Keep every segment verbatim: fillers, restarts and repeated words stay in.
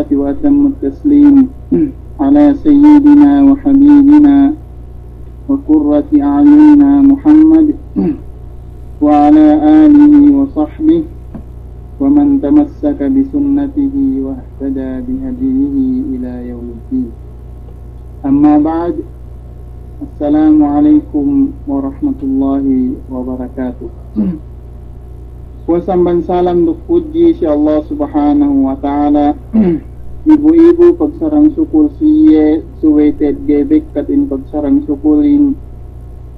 وأتم التسليم على سيدنا وحبيبنا وقرة أعيننا محمد وعلى آله وصحبه ومن تمسك بسنته واهتدى بهديه إلى يوم الدين. أما بعد، السلام عليكم ورحمة الله وبركاته. Puwas amban salam duk pudji si Allah Subhanahu wa Ta'ala, ibu-ibu pagsarang sukul si iye, subey te'ed ga'i bekkat in pagsarang sukulin,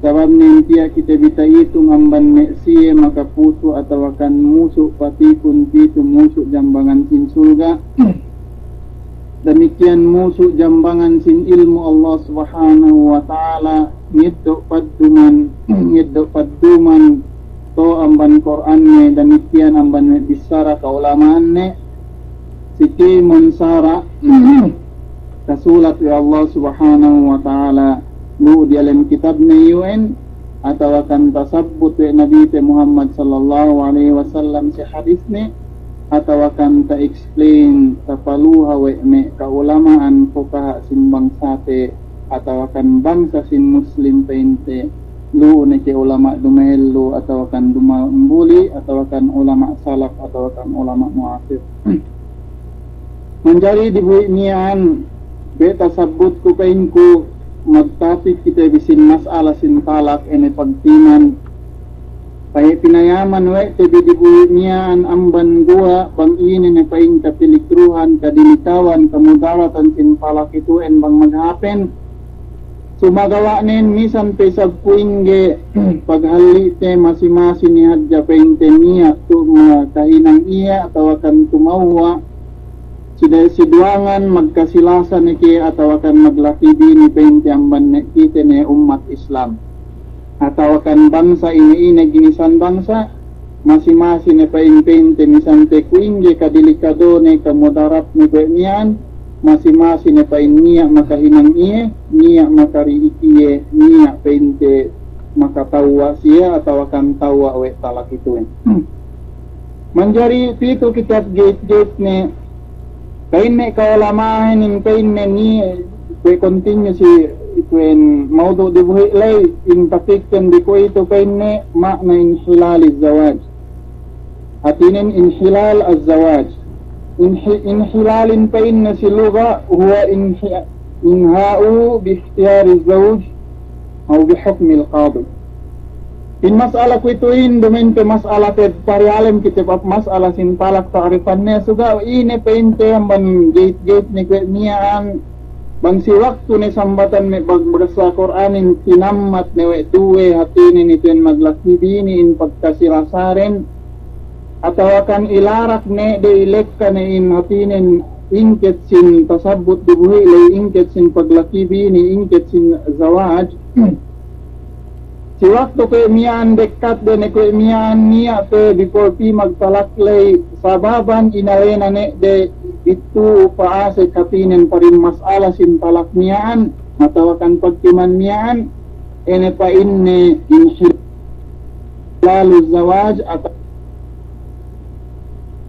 sabab nen tiya' kite bi ta'itung amban me' siye makapusu' atawakan musu' patikun pitu musu' jambangan sin sulga'. Damikkiyan musu' jambangan sin ilmu' Allah Subhanahu wa Ta'ala, ngeddo' padduman, ngeddo' padduman to amban Kur'anne, damikkiyan amban me' bissara ka'ulama'anne, si kēmon sara' kasulat we' Allah Subhanahu wa Ta'ala lu'u diyalem kitabne iyu'en, atawakan tasabbut we' Nabite Muhammad sallallahu alaihi wasallam si hadisne, atawakan ta-explain, tapaluha we' me' ka'ulama'an fukaha' sin bangsate, atawakan bangsa sin Muslim pa'inte, lu'u ne ke ulama' dumahellu, atawakan dumambuli, atawakan ulama' salaf, atawakan ulama' mu'asir. Manjari dibuhi' miya'an, be' tasabbutku pa'inku, magtapik kite bi sin mas'ala sin talak ine pagtiman. Pahe' pinayaman we' te bi dibuhi' miya'an amban guwa' bang ine ne pa'in kapilikruhan, kadilikawan, kamudaratan sin talak itu'en bang maghapen. Sumagawa' nen misan pe isab kuwe' ingge paghalli'te masi-masi ne hadja pa'inte niya' tu makahinang iye atawakan tumawwa', side-, siduwangan magkasilasa ne ke atawakan maglaki-bini pa'inte amban ne kite ne ummat Islam. Atawakan bangsa ine-ine ginisan bangsa, masi-masi ne pa'in pa'inte misan te kuwe' ingge kadilikadone kamudaratne kuwe' miya'an, masi-masi ne pa'in niya' makahinang iye, niya' makari'ik iye, niya' pa'inte makatawwa' siye atawakan tawwa' we' talak itu'en. Manjari pitu kitab gate-gate ne, pa'inne ka'ulama'ahin in pa'inne ni, kuwe' continue si itu'en mawdu' dibuhi' ley, in tapikten bi kuwe'itu pa'inne ma'na inhilaliz zawaj. Hātinen inhilal az-zawaj. Inhi-, inhilalin pa'inne si luga huwa inhi-, inha'u bi ikhtiyariz zawj aw bi hukmil qadi. In mas'ala kuwe'ituhin, duma'in pe mas'ala te'ed pariyalem kite bab mas'ala sin talak ta'rifanne, suga' ine pa'inte amban gate-gate ne kuwe' miya'an, bang si waktu ne sambatan me' bag-, bagbasa Kur'anin tinammat ne we' duwe, hātinen itu'en maglaki-bini in pagkasilasaren, atawakan ilarak ne de ilekka ne in hātinen ingket sin tasabbut dibuhi' ley, ingket sin paglaki-bini, ingket sin zawaj. Si waktu kuwe' miya'an dekkat de ne kuwe' miya'an niya' pe before pī magtalak ley, sababan inalena ne de itu pa'asek hātinen parin mas'ala sin talak miya'an, atawakan pagtiman miya'an, ine pa'inne inhilaluz zawaj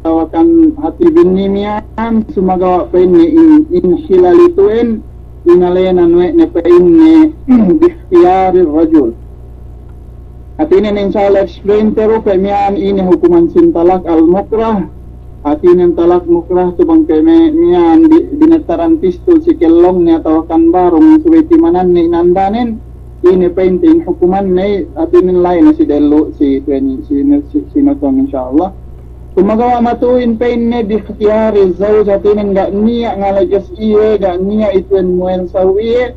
atawakan hāti binni miya'an, sumagawa' pa'inne in, inhilal itu'en inalenan we' ne pa'inne bi ikhtiyarir rajul. Hātinen insya Allah explain te du pe miya'an ine hukuman sin talak al-mukrah. Hātinen talak mukrah tu bang pe me', miya'an bi-, binettaran pistul si kellongne atawakan barung subey timananne inandanen, ine pa'inte in hukumanne, hātinen la'i ne si dellu si, si, si, si noton insya Allah. Sumagawa' matu'uhin pa'inne bi ikhtiyariz zawj, hātinen ga' niya' ngaleges iye, ga' niya' itu'en muwelsaw iye,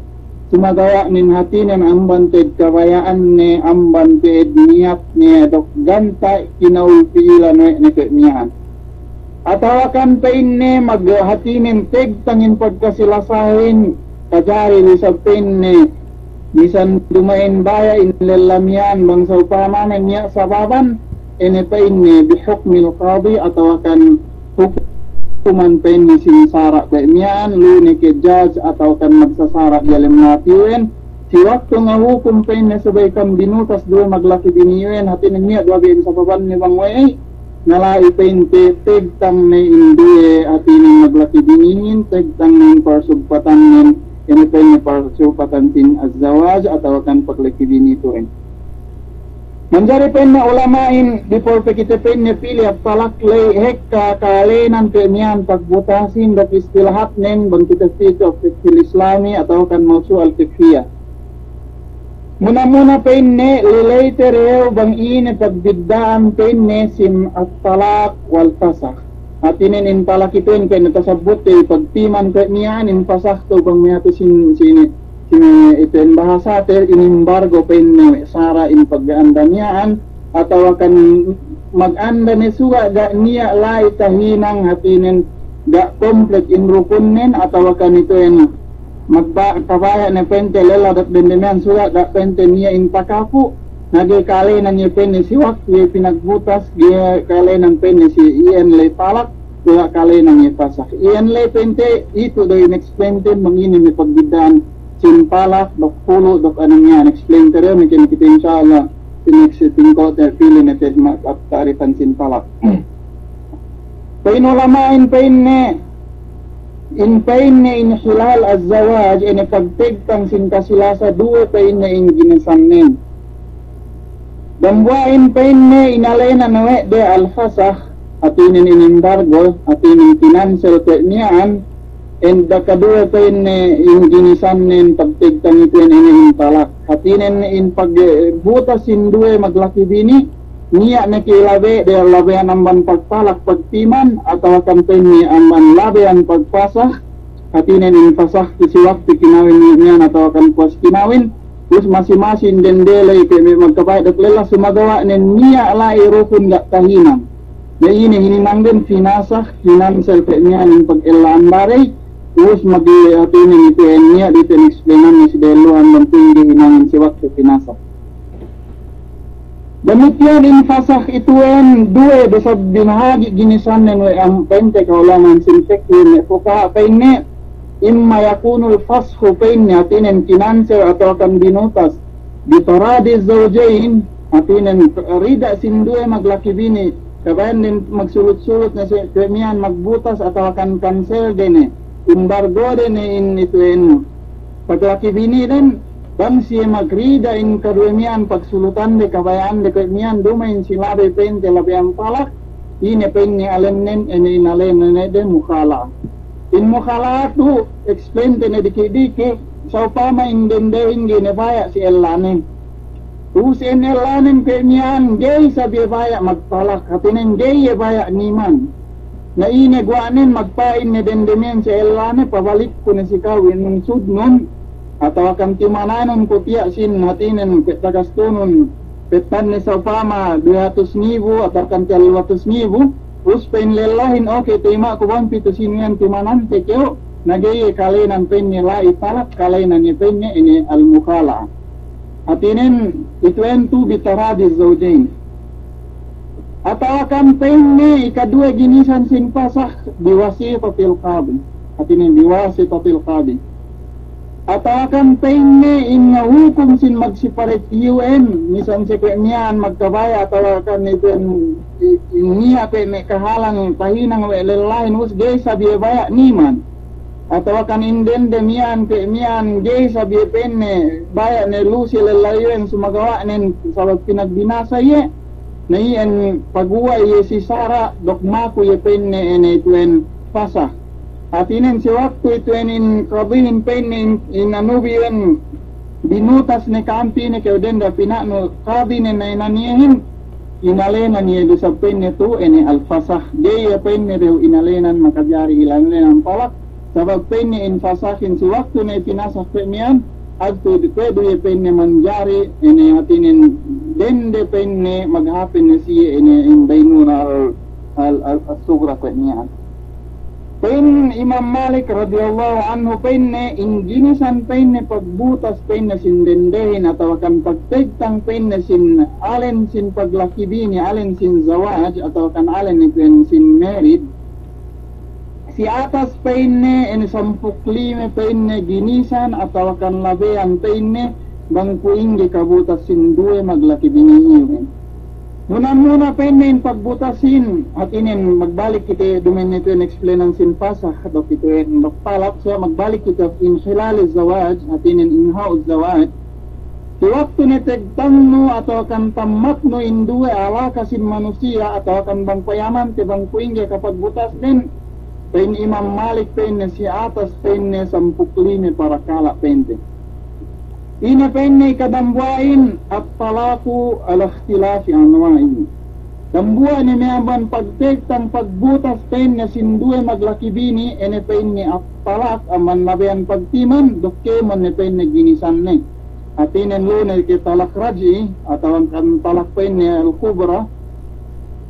sumagawa' nen hātinen amban te'ed kabaya'anne, amban te'ed niyatne, duk ganta' kinawul pi'ilan we' ne kuwe' miya'an. Atawakan pa'inne mag-, hātinen tegtang in pagkasilasahin, kajari isab pa'inne, misan duma'in baya' in lella miya'an bang sa'upamane niya' sababan, ine pa'inne bi hukmil qadi atawakan hukuman pa'inne sin sara' kuwe' miya'an, lu'u ne ke judge atawakan magsasara' diyalem lati iwen. Si waktu ngahukum pa'inne subey kam binutas duwe maglaki-bini iwen, hātinen niya' du abe' in sababanne bang we'ey. na la'i pa'inte tegtang ne in duwe, hātinen maglaki-binihin, tegtang ne in parsugpatannen, ine pa'inne parsugpatan sin az-zawaj atawakan paglaki-bini tu'en. Manjari pa'inne ulama'in, before pe kite pa'inne pili at-talak, la'i hekka kalenan pe miya'an pagbutasin duk istilahatnen bang kite pī tu' fiqhil Islami atawakan mawsu' al-fiqhiyah. Muna-muna pa'inne, lilay te dehellu bang ine pagbidda'an pa'inne sin at-talak wal fasakh. Hātinen in talak itu'en pa'inne tasabbut te pagtiman pe miya'an, in fasakh tu' bang miya'an tu' sin, sin, sin itu'en bahasate in embargo pa'inne sara' in paganda miya'an, atawakan maganda ne suga' ga' niya' la'i tahinang, hātinen ga' komplit in rukunnen, atawakan itu'en magba-, kabaya' ne pa'inte lella duk dende miya'an suga' ga' pa'inte niya' in takapu', na ga'i kalenan iye pa'inne si waktu iye pinagbutas, ga'i kalenan pa'inne si iyan la'i talak, suga' kalenan iye fasakh. Iyan la'i pa'inte itu du in explain ten bang ine me' pagbidda'an sin talak duk khulu' duk anu miya'an, explain te du me' kite insya Allah. Sin next tingko' te pili ne te ma-, ta'rifan sin talak. Pa'in ulama'in pa'inne, in pa'inne inhilal az-zawaj, ine pagtegtang sin kasilasa duwe pa'inne in ginisannen. Dambuwa'in pa'inne inalenan we' de al-fasakh, hātinen in embargo, hātinen kinansel pe miya'an, in dakaduwe pa'inne in ginisannen pagtegtang itu'en ine in talak. Hātinen in pagbutas sin duwe maglaki-bini, niya' ne ke labe, de labehan amban pagtalak pagtiman, atawakan pa'inne amban labehan pagfasakh, hātinen in fasakh si waktu kinawin miya'an atawakan puwas kinawin, ubus masi-masi in dende la'i pe me' magkabaya' duk lella sumagawa' ne niya' la'i rukun ga' tahinang. Na ine hininang den pinasakh, kinansel pe miya'an in pag-ella'an barey, ubus magi hātinen itu'en niya' du itu'en explain ne si dehelluhan bang ine hininangan si waktu pinasakh. Damikkiyan in fasakh itu'en duwe du isab binahagi' ginisannen we' am pa'inte ka'ulama'an sin fikhi me' fuqaha' pa'inne, imma yakunul fasakhu pa'inne hātinen kinansel atawakan binutas, bitaradi zawjayn, hātinen rida sin duwe maglaki-bini, kabaya'an den magsulut-sulut ne si pe miya'an magbutas atawakan kansel de ne, embargo de ne in itu'en paglaki-bini den, bang siye magrida in kaduwe miya'an pagsulutan de kabaya'an de pe miya'an duma'in si labe pa'inte labehan talak, ine pa'inne alennen, ine inalennen de mukhala'a. In mukhala'a tu' explain te ne diki'-diki', sa'upama in dendehin ga'i ne baya' si ellanen. Ubus in ellanen pe miya'an ga'i isab iye baya' magtalak, hātinen ga'i iye baya' niman. Na ine guwa'nen magpa'in ne dende miya'an si ellane, pabalikku ne si ka'u inun sudnun, atawakan timananun ku tiya' sin hātinen pe tagastunun, pettan ne sa'upama duwe hatus ngibu atawakan tellu hatus ngibu, ubus pa'in lellahin, oke, tayma' ku bang pitu sin iyan timanante kew, na ga'i iye kalenan pa'inne la'i talak, kalenan iye pa'inne ine al-mukhala'a. Hātinen itu'en tu' bitaradi zawjayn. Atawakan pa'inne ikaduwe ginisan sin fasakh biwasitatil qadi. Hātinen biwasitatil qadi. Atawakan pa'inne in ngahukum sin magsiparet iyu'en, misan si pe miya'an magkabaya' atawakan itu'en i-, in niya' pe me' kahalang tahinang we' lellahin ubus ga'i isab iye baya' niman. Atawakan in dende miya'an pe miya'an ga'i isab iye pa'inne baya' ne lu si lella iyu'en sumagawa'nen sabab pinagbinasa iye. Na iyan paguwa' iye si sara' duk maku iye pa'inne ine itu'en fasakh. Hātinen si waktu itu'en in qadihin pa'inne in, in anubi iyan binutas ne ka'am pī ne kew dende pina'nu qadi ne na inaniyehin, inalenan iye du isab pa'inne tu' ine al-fasakh. Ga'i iye pa'inne dehellu inalenan makajari inalenan talak. Sabab pa'inne in fasakhin si waktu ne pinasakh pe miya'an, agtu kuwe' du iye pa'inne manjari, ine hātinen dende pa'inne maghāp ne siye ine in baynuna al-, al-, al-, as-sughra kuwe' miya'an. Pa'in Imam Malik radiyallahu anhu pa'inne, in ginisan pa'inne pagbutas pa'inne sin dendehin atawakan pagtegtang pa'inne sin alen sin paglaki-bini, alen sin zawaj atawakan alen itu'en sin married, si atas pa'inne ine sampū' lime pa'inne ginisan atawakan labeyan pa'inne bang kuwe' ingge kabutas sin duwe maglaki-bini iyu'en. Muna-muna pa'inne in pagbutasin, hātinen magbalik kite duma'in itu'en explainan sin fasakh, duk itu'en duk talaq, sa' magbalik kite inhilaliz zawaj, hātinen inhauz zawaj. Si waktu ne tegtangnu atawakan tammatnu in duwe alaka sin manusiya' atawakan bang payamante bang kuwe' ingge kapagbutasnen, pa'in Imam Malik pa'inne si atas pa'inne sampū' lime parakala' pa'inte. Ine pa'inne ikadambuwa'in, at-talaqu ala ikhtilafi anwa'ihi. Dambuwa' ne me' amban pagtegtang pagbutas pa'inne sin duwe maglaki-bini, ine pa'inne at-talaq amban labeyan pagtiman, duk kēmon ne pa'inne ginisanne. Hātinen lu ne ke talaq raj'i, atawakan talaq pa'inne al-kubra,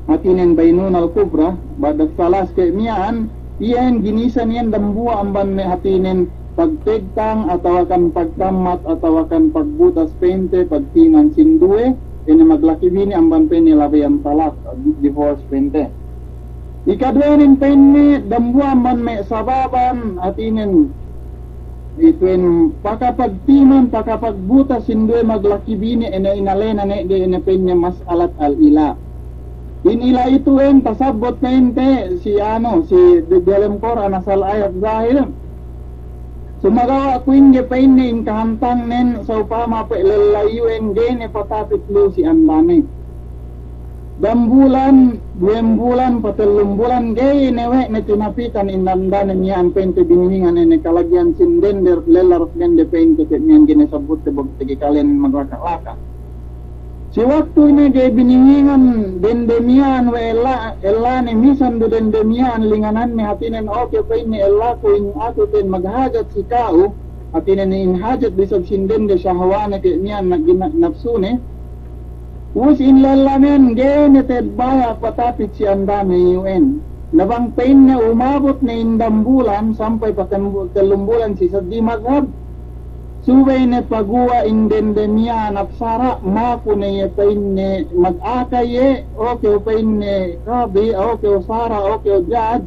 hātinen bainunal kubra, ba'da salas ke' miya'an, iyan ginisan iyan dambuwa' amban me' hātinen pagtegtang, atawakan pagtammat, atawakan pagbutas pa'inte, pagtiman sin duwe, ine maglaki-bini amban pa'inne labeyan talaq, divorce pa'inte. Ikaduwehin pa'inne dambuwa' amban me' sababan, hātinen itu'en pakapagtiman, pakapagbutas sin duwe maglaki-bini, ine inalena ne de ine pa'inne mas'alat al-ila. In ila itu'en tasabbut pa'inte si anu, si di-, diyalem Kur'an asal ayat zahir. Sumagawa' kuwe' ingge pa'inne in kahantangnen, sa'upama pe' lella iyu'en ga'i ne patapit lu si andane. Dambulan, duwembulan, patellumbulan, ga'i ne we' ne tinapitan in andane miya'an pa'inte binihingan ine kalagihan sin dende, lella duk dende pa'inte ke' miya'an ga'i ne sabbutte bang tegi kalen maglaka'-laka'. Si waktu ne ga'i binihingan dende miya'an we' ella, ellane misan du dende miya'an lingananne hātinen oke pa'inne ellaku in aku ten maghajat si ka'u, hātinen in hajat du isab sin dende sahwane ke' miya'an na-, gina-, napsune. Ubus in lellanen ga'i ne te'ed baya' patapit si andane iyu'en. Na bang pa'inne umabut ne in dambulan sampay patembu-, tellumbulan si saddi mazhab. Subey ne paguwa' in dende miya'an hap sara', maku ne iye pa'inne mag-aka iye, oke pa'inne kadi, oke sara', oke judge.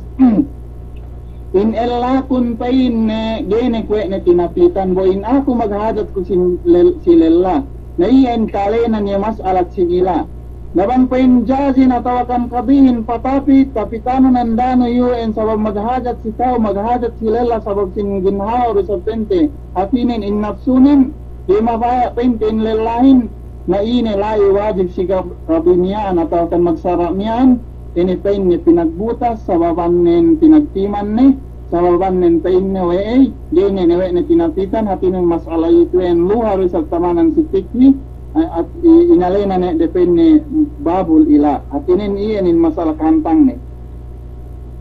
In ellakun pa'inne ga'i ne kuwe' ne tinapitan, bo in aku maghajat ku sin lel-, si lella. Na iyan kalenan iye mas'alat sin ila. Na bang pa'in judgehin atawakan kadihin patapit, tapitanun andanu iyu'en sabab maghajat si ka'u, maghajat si lella sabab sin ginhawa du isab pa'inte. Hātinen in napsunen, ga'i mabaya' pa'inte in lellahin, na ine la'i wajib si kab-, kadi miya'an atawakan magsara' miya'an, ine pa'inne pinagbutas, sababannen pinagtiman ne, sababannen pa'inne we'ey, ga'i ne, ne we' ne tinapitan, hātinen mas'ala itu'en luha du isab tamanan si fikhi, a-, at-, i-, inalena ne de pa'inne babul ila, hātinen iyan in mas'ala kahantangne.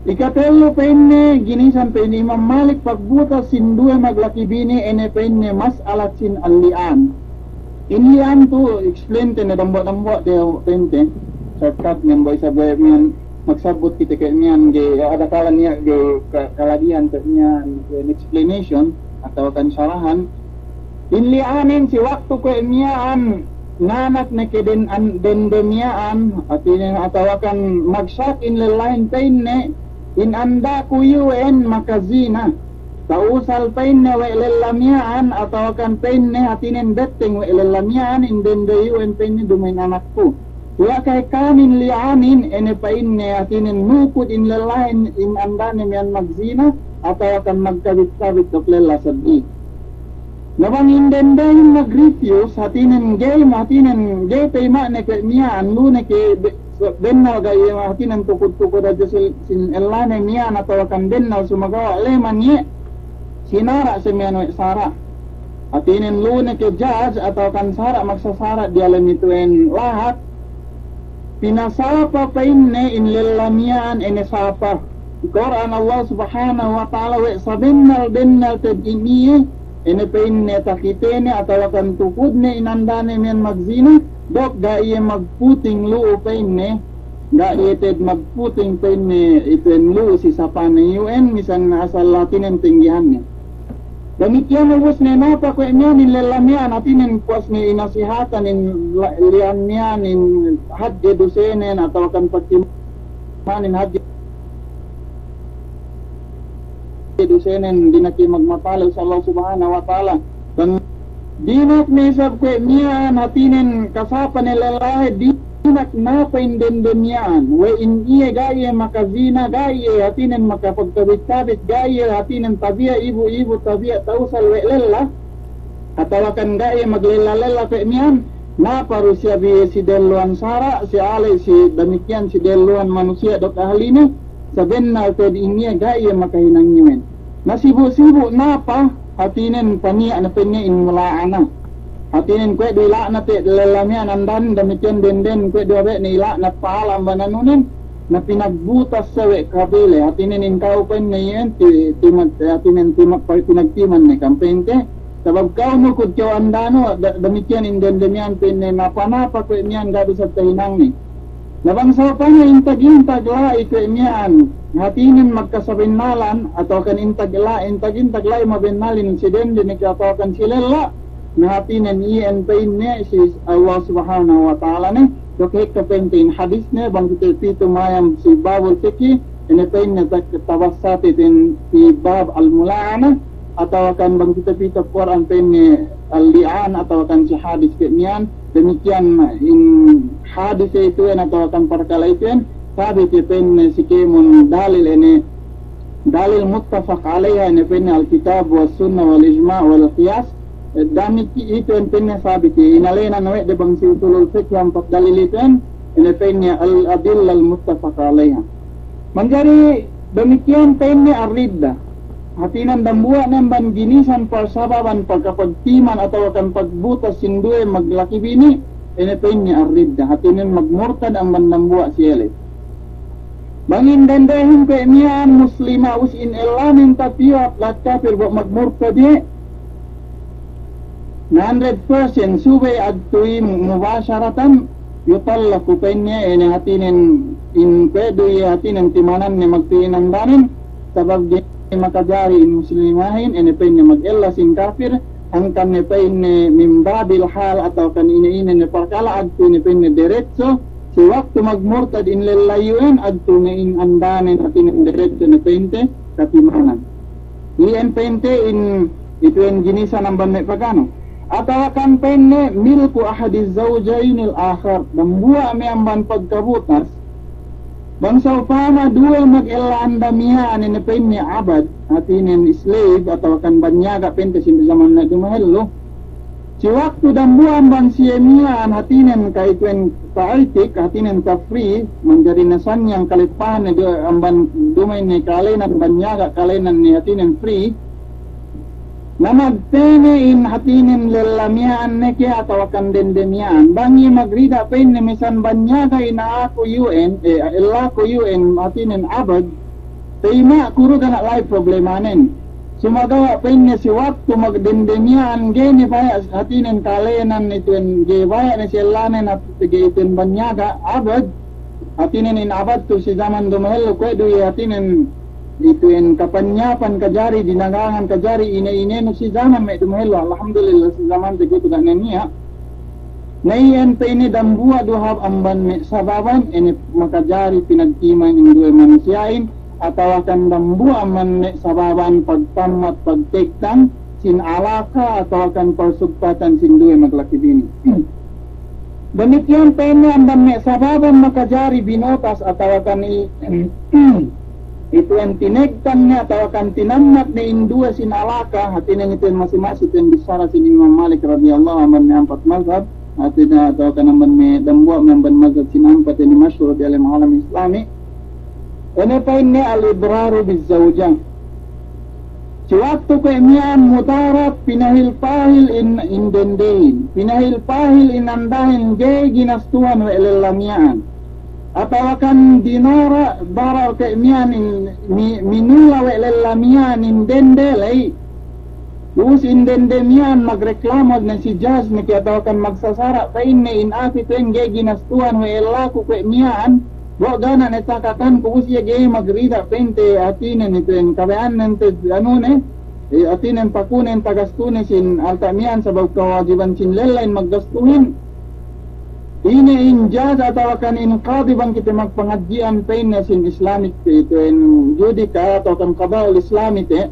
Ikatellu pa'inne, ginisan pa'inne Imam Malik pagbutas sin duwe maglaki-bini, ine pa'inne mas'alat sin al-li'an. In li'an tu explain te ne dambuwa'-dambuwa' te pa'inte. Shortcut ne bo isab we' miya'an magsabbut kite ke' miya'an ga'i, adakala niya' ga'i ka-, kalagihan ke' miya'an, ga'i explanation atawakan sarahan. In li'anin si waktu kuwe' miya'an nganak ne ke den-, an-, dende miya'an, hātinen atawakan magsak in lellahin pa'inne, in andaku iyu'en makazina. Ta'usal pa'inne we' lella miya'an, atawakan pa'inne hātinen betteng we' lella miya'an, in dende iyu'en pa'inne duma'in anakku. Wa' ka'ekkahan in li'anin, ine pa'inne hātinen nukud in lellahin, in andane miya'an magzina, atawakan magkabit-kabit duk lella saddi. Na bang in dendehin mag-refuse, hātinen ga'i, hātinen ga'i tayma'ne ke' miya'an, lu ne ke be-, bennal ga'i iye hātinen tukud-tukud hadja si-, sin ellane miya'an atawakan bennal sumagawa' leman iye, sinara' se miya'an we' sara'. Hātinen lu ne ke judge atawakan sara' magsasara' diyalem itu'en lahat, pinasapa pa'inne in lella miya'an ine sapa. Kur'an Allah Subhanahu wa Ta'ala we' sabennal-bennal te'ed in iye, ine pa'inne takitene atawakan tukudne in andane miya'an magzina, duk ga' iye magputing lu'u pa'inne, ga' iye te'ed magputing pa'inne itu'en lu'u si sapane iyu'en, misan asal hātinen tinggihanne. Damikkiyan ubus ne napa kuwe' miya'an in lella miya'an, hātinen puwas ne inasihatan in la-, li'an miya'an in hadje dusenen atawakan pagtimanin hadje dusenen dina'ak iye magmatalew si Allah Subhanahu wa Ta'ala. Dan dina'ak ne isab kuwe' miya'an hātinen kasapa ne lellahin di Inak napa in dende miya'an, we' in iye ga' iye makazina, ga' iye hātinen makapagkabit-kabit, ga' iye hātinen tabiya' ibu-ibu, tabiya' ta'usal we' lella, atawakan ga' iye maglella-lella pe' miya'an, napa du siye bi si delluhan sara', si ale', si damikiyan si delluhan manusiya' duk ahline, sabennal te'ed in iye ga' iye makahinang iwen. Na sibu'-sibu' napa, hātinen paniya' ne pa'inne in mula'ana. Hātinen kuwe' du ila'nat te' lella miya'an andan, damikiyan denden kuwe' du abe' ne ila'nat pahala' amban anunen, na pinagbutas sawe' kabele, hātinen in ka'u pa'inne iyan, ti-, timat-, hātinen timat-, pinagtiman ne kam pa'inte. Sabab ka'u nukud kew andanu, da-, damikiyan in dende miya'an pa'inne napa-napa kuwe' miya'an ga' du sa tahinangne. Na bang sa'upama intag-intag la'i kuwe' miya'an, hātinen magkasabennalan, atawakan intag la-, intag-intag la'i mabennalin si dende ne ke atawakan si lella, na hātinen iyan pa'inne si Allah Subhanahu wa Ta'ala ne, duk hekka pa'inte in hadis ne, bang kite pitu mayam si babul fikhi, ine pa'inne ta-, tabassate ten si bab al-mula'ana, atawakan bang kite pitu Kur'an pa'inne al-li'an, atawakan si hadis ke miya'an, damikiyan in hadis itu'en atawakan parkala' itu'en, sabit iye pa'inne si kēmon dalil ine, dalil muttafaq alaiha ine pa'inne al-kitab was sunnah wal ijma' wal qiyas, eh, damiki itu'en pa'inne sabit iye, inalenan we' de bang si usulul fikhi ampat dalil itu'en, ine pa'inne al-adillah al-muttafaq alaiha. Manjari damikiyan pa'inne ar-ridda. Hātinen dambuwa' ne amban ginisan parsababan pagkapagtiman atawakan pagbutas sin duwe maglaki bini, ine pa'inne ar-ridda. Hātinen magmurtad amban dambuwa' si ele'. Bang in dendehin kuwe' miya'an muslima us in ellanen tapiyu lahat kapir bo' magmurtad iye, na hundred percent subey agtuwi mubasharatan yutallaqu pa'inne, ine hātinen in kuwe' du iye hātinen timananne magtuwi in andanen, sabab ga'i makajari in muslimahin, ine pa'inne magella sin kapir, hangkan ne pa'inne min babil hal atawakan ine-ine ne parkala' agtuwi ne pa'inne deretso, si waktu magmurtad in lella iyu'en agtuwi ne in andanen hātinen deretso ne pa'inte katimanan. Iyan pa'inte in itu'en ginisan amban me' paganu. Atawakan pa'inne milku ahadiz zawjainil akhar, dambuwa' me' amban pagkabutas. Bang sa'upama duwe magella anda miya'an ine pa'inne abad, hātinen slave, atawakan banyaga' pa'inte si jaman ne dumahellu. Si waktu dambuwa' amban siye miya'an hātinen ka itu'en ta'aitik, hātinen ta-free, manjari ne sanyang kalepahan ne du-, amban duma'in ne kalenan, banyaga' kalenan ne hātinen free. Na magtene in hātinen lella miya'an ne ke atawakan dende miya'an. Bang iye magrida pa'inne misan banyaga' in aku iyu'en, eh, ellaku iyu'en hātinen abad, tayma' ku du ga' niya' la'i problemanen. Sumagawa' pa'inne si waktu magdende miya'an ga'i ne baya' hātinen kalenan itu'en, ga'i baya' ne si ellanen hātinen itu'en banyaga' abad. Hātinen in abad tu si jaman dumahellu kuwe' du iye hātinen itu'en kapanyapan kajari, dinagangan kajari, ine-inenu si jaman me' dumahellu, alhamdulillah si jaman te kuwe' tu ga' ne niya'. Na iyan pa'inne dambuwa' du hap amban me' sababan ine makajari pinagtiman in duwe manusiya'in, atawakan dambuwa' amban me' sababan pagtammat pagtektang sin alaka atawakan parsugpatan sin duwe maglaki bini. Damikiyan pa'inne amban me' sababan makajari binutas atawakan i-, itu'en tinegtang ne atawakan tinammat ne in duwe sin alaka, hātinen itu'en masi-masi itu'en bissara sin Imam Malik radiyallahu anhu amban me' ampat mazhab, hātinen atawakan amban me' dambuwa' me' amban mazhab sin ampat ine mashhur diyalem alam Islami. Ine pa'inne al-idraru biz-zawja. Si waktu kuwe' miya'an mudarat pinahil-pahil in, in dendehin, pinahil-pahil in andahin ga'i ginastuhan we' lella miya'an. Atawakan dinara, darar kuwe' miya'an in mi-, minula we' lella miya'an in dende ley. Ubus in dende miya'an magreklamo ne si judge ne ke atawakan magsasara' pa'inne in aku itu'en ga'i ginastuhan we' ellaku kuwe' miya'an, bo' ga' niya' ne takatanku, ubus iye ga'i magrida pa'inte hātinen itu'en kabaya'annen te anune, eh, hātinen pakunen tagastune sin alta' miya'an sabab kawajiban sin lella in maggastuhin. Ine in judge atawakan in qadi bang kite magpangadji'an pa'inne sin Islamic, itu'en judika atawakan qada'ul Islami te.